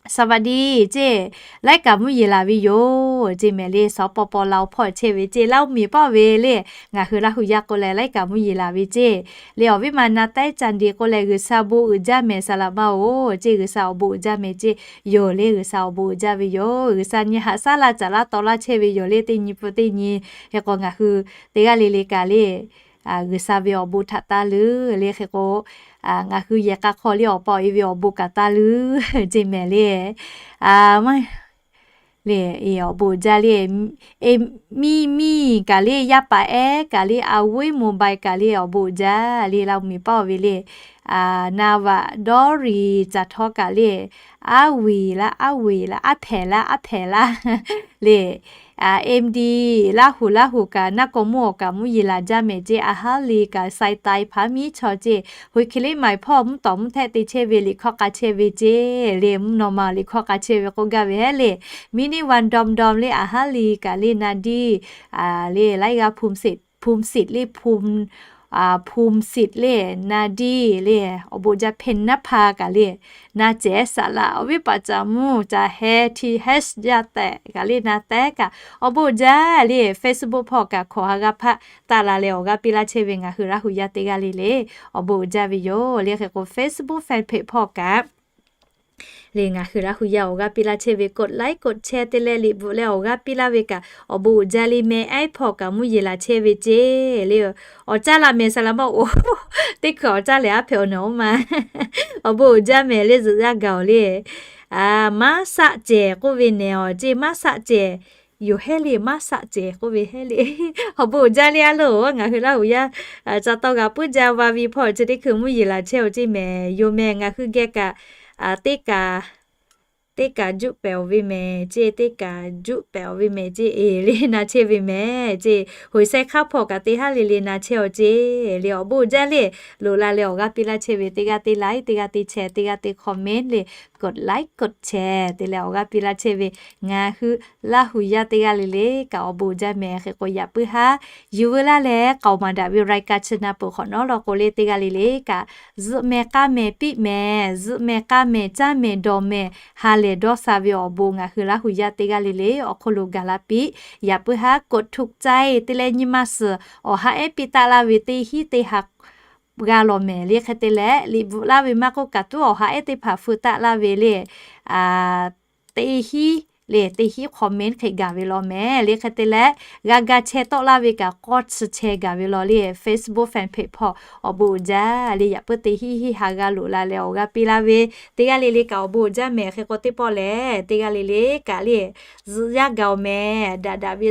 Saˍ vaꞈ diˍ ceˇ, laiˉ kaꞈ mvuhˇ yeˬ laˬ ve yoˬ ceˇ mehˍ le, saˍ paw paw la oˬ hpawˇ chehˇ ve ceˇ, Laˇ huˍ miˬ paˇ ve le, ngaˬ hui Laˇ huˍ yaˇ k'o leh laiˉ kaꞈ mvuhˇ yeˬ laˬ ve ceˇ le. Awˬ viˉ ma na taiˉ ca nde k'o leh G'uiˬsha bon uiˍ jaˇ mehˍ saˍ laꞈ ma oˬ ceˇ, G'uiˬsha awˬ bon uiˍ jaˇ mehˍ ceˇ, yoˬ le, G'uiˬsha awˬ bon uiˍ jaˇ ve yoˬ. G'uiˬsha nyi haꞈ shaˉ la caˍ laˇ taw laˇ chehˇ ve yoˬ le, teˇ nyi pui teˇ nyi. Hk'e k'o ngaˬ hui teˇ g'aˇ le le kaꞈ le G'uiˬsha ve awˬ bon htaꞈ taˇ leuˉ le, hk'e k'o ngaˬ hui yehˬ k'a hk'aw le awˬ pa awˬ e ve awˬ bon kaꞈ taˇ leuˉ ceˇ mehˍ le. Le, awˬ bon uiˍ jaˇ le. Miˇ miˇ kaꞈ le, yaˇ paˍ ehˉ kaꞈ le, Aˍwiˉ mobile kaꞈ le awˬ bon uiˍ jaˇ le, Laˇ huˍ miˬ paˇ oˬ ve le. Na vaꞈ dawˇ riˍ caˬ htawˇ kaꞈ le, Aˍwiˍ laˇ, Aˍwiˍ laˇ, Aˉ hpehˍ laˇ, Aˉ hpehˍ laˇ le. MD Laˇ huˍ, Laˇ huˍ kaꞈ naˉ k'o mvuhˇ awˬ kaꞈ mvuhˇ yeˬ laˬ jaˇ mehˍ ceˇ, Aˍhaˉ le kaꞈ Saiˍ taiˍ hpaˍ miˉ chaw ceˇ, Hoiˍ hkiˬ liˇ maiˍ hpawˇ mvuhˇ tawˍ mvuhˇ htehˆ te chehˇ ve liꞈ hkawˇ k'a chehˇ ve ceˇ le, mvuhˇ naw ma liꞈ hkawˇ k'a chehˇ ve k'oˆ gaˇ ve hehˉ le. Miˇ niˇ van dawˇ dawˇ le, Aˍhaˉ le kaꞈ le, Na diˇ le, laiˉ g'aˇ hpu shiˍ le, hpu Phumsith le, Nadi le, awˬ bon jaˇ Phenapha kaꞈ le, na cehˬ saˍ laꞈ awˬ viˉ paˍ caˍ mvuhˇ caˍ heh hteˇ heh yaˇ tehꞈ kaꞈ le na tehˉ kaꞈ awˬ bon jaˇ le. Facebook hpawˇ kaꞈ hkawꞈ ha g'a hpaˆ taˆ la leh awˬ g'aˇ piˇ laˇ chehˇ ve ngaˬ hui Laˇ hu yaˇ teˇ g'aˇ le le awˬ bon uiˍ jaˇ ve yoˬ le. Hk'e k'o Facebook fan page hpawˇ kaꞈ le ngaˬ hui Laˇ hu yaˇ awˬ g'aˇ piˇ laˇ chehˇ ve กดไลค์ กดแชร์ te leh liꞈ bvuhꞈ leh awˬ g'aˇ piˇ laˇ ve kaꞈ awˬ bon uiˍ jaˇ le meh. Iˉ hpawˇ kaꞈ mvuhˇ yeˬ laˬ chehˇ ve ceˇ le. Awˬ caˇ la meh saˍ laꞈ maˇ oˬ, teˇ hkui awˬ caˇ lehˬ aˉ hpehꞈ awˬ nawˬ oˇ ma. Awˬ bon uiˍ jaˇ meh le zuhꞈ yaˇ gaˬ awˬ le. Maˉ shaˆ cehˬ k'oˆ ve nehˬ awˬ ceˇ, maˉ shaˆ cehˬ yoˬ hehˉ le, maˉ shaˆ cehˬ k'oˆ ve hehˉ le. Awˬ bon uiˍ jaˇ le a loˬ, ngaˬ hui Laˇ hu yaˇ ca taw g'a puiˉ jaˇ va ve hpawˇ chi teˇ hkui mvuhˇ yeˬ laˬ chehˇ awˬ ceˇ meh. Yoˬ meh ngaˬ hui geh kaꞈ teˇ kaꞈ, teˇ kaꞈ juˆ pehˍ awˬ ve meh ceˇ, teˇ kaꞈ juˆ pehˍ awˬ ve meh ceˇ, eˬ le na chehˇ ve meh ceˇ. Hoꞈ sheh hk'aˇ hpawˇ kaꞈ teˇ haˉ le le na chehˇ awˬ ceˇ le. Awˬ bon uiˍ jaˇ le. Loꞈ la leh awˬ g'aˇ piˇ laˇ chehˇ ve teˇ g'aˇ teˇ like, teˇ g'aˇ teˇ share, teˇ g'aˇ teˇ comment le กดไลค์ กดแชร์ te leh awˬ g'aˇ piˇ laˇ chehˇ ve ngaˬ hui Laˇ hu yaˇ teˇ g'aˇ le le kaꞈ awˬ bon uiˍ jaˇ meh. Hk'e k'o yaꞈ puiˉ haˉ yuˬ veu laˇ leh k'aoˍ maˍ daꞈ ve รายการ chi na peuˬ hk'awꞈ nawˉ law k'o le teˇ g'aˇ le le kaꞈ zuhꞈ meh k'aˇ meh piˇ meh, zuhꞈ meh k'aˇ meh, caˇ meh dawˬ meh, ha lehˬ dawˇ sha ve awˬ bon ngaˬ hui Laˇ hu yaˇ teˇ g'aˇ le le awˬ hk'oˆ lo gaˬ la piˇ. Yaꞈ puiˉ haˉ กดถูกใจ te leh nyi ma suhˍ awˬ ha ehˉ piˇ taˆ laˇ ve teˇ hinˉ teˇ ha g'a lawˬ mehˍ le. Hk'e te leh liꞈ bvuhꞈ laˇ ve maˇ k'oˆ kaꞈ tuˉ awˬ ha ehˉ teˇ hpaˍ feu taˆ laˇ ve le teˇ hinˉ le teˇ hinˉ comment hk'e gaˬ ve law mehˍ le. Hk'e te leh g'a ga chehˇ tawˆ laˇ ve kaꞈ k'awˇ chi chehˇ gaˬ ve law le. Facebook fan page hpawˇ awˬ bon uiˍ jaˇ le. Yaꞈ puiˉ teˇ hinˉ hinˉ ha g'a loꞈ la leh awˬ g'aˇ piˇ laˇ ve teˇ g'aˇ le le kaꞈ awˬ bon uiˍ jaˇ mehˍ. Hk'e k'o teˇ pawˆ lehˬ teˇ g'aˇ le le kaꞈ le zuhꞈ yaˇ gaˬ awˬ mehˍ daꞈ daꞈ ve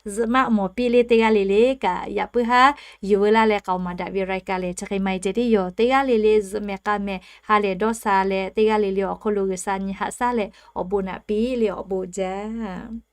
zuhꞈ maˆ mawˬ piˇ le teˇ g'aˇ le le kaꞈ yaꞈ puiˉ haˉ yuˬ veu laˇ leh k'aoˍ maˍ daꞈ ve รายการ lehˬ chi hk'e maˇ heˆ ceh tiˉ yoˬ. Teˇ g'aˇ le le zuhꞈ meh k'aˇ meh ha lehˬ dawˇ sha leh teˇ g'aˇ le le awˬ hk'oˆ lo G'uiˬsha nyi haꞈ shaˉ leh awˬ bon naꞈ piˇ le awˬ bon uiˍ jaˇ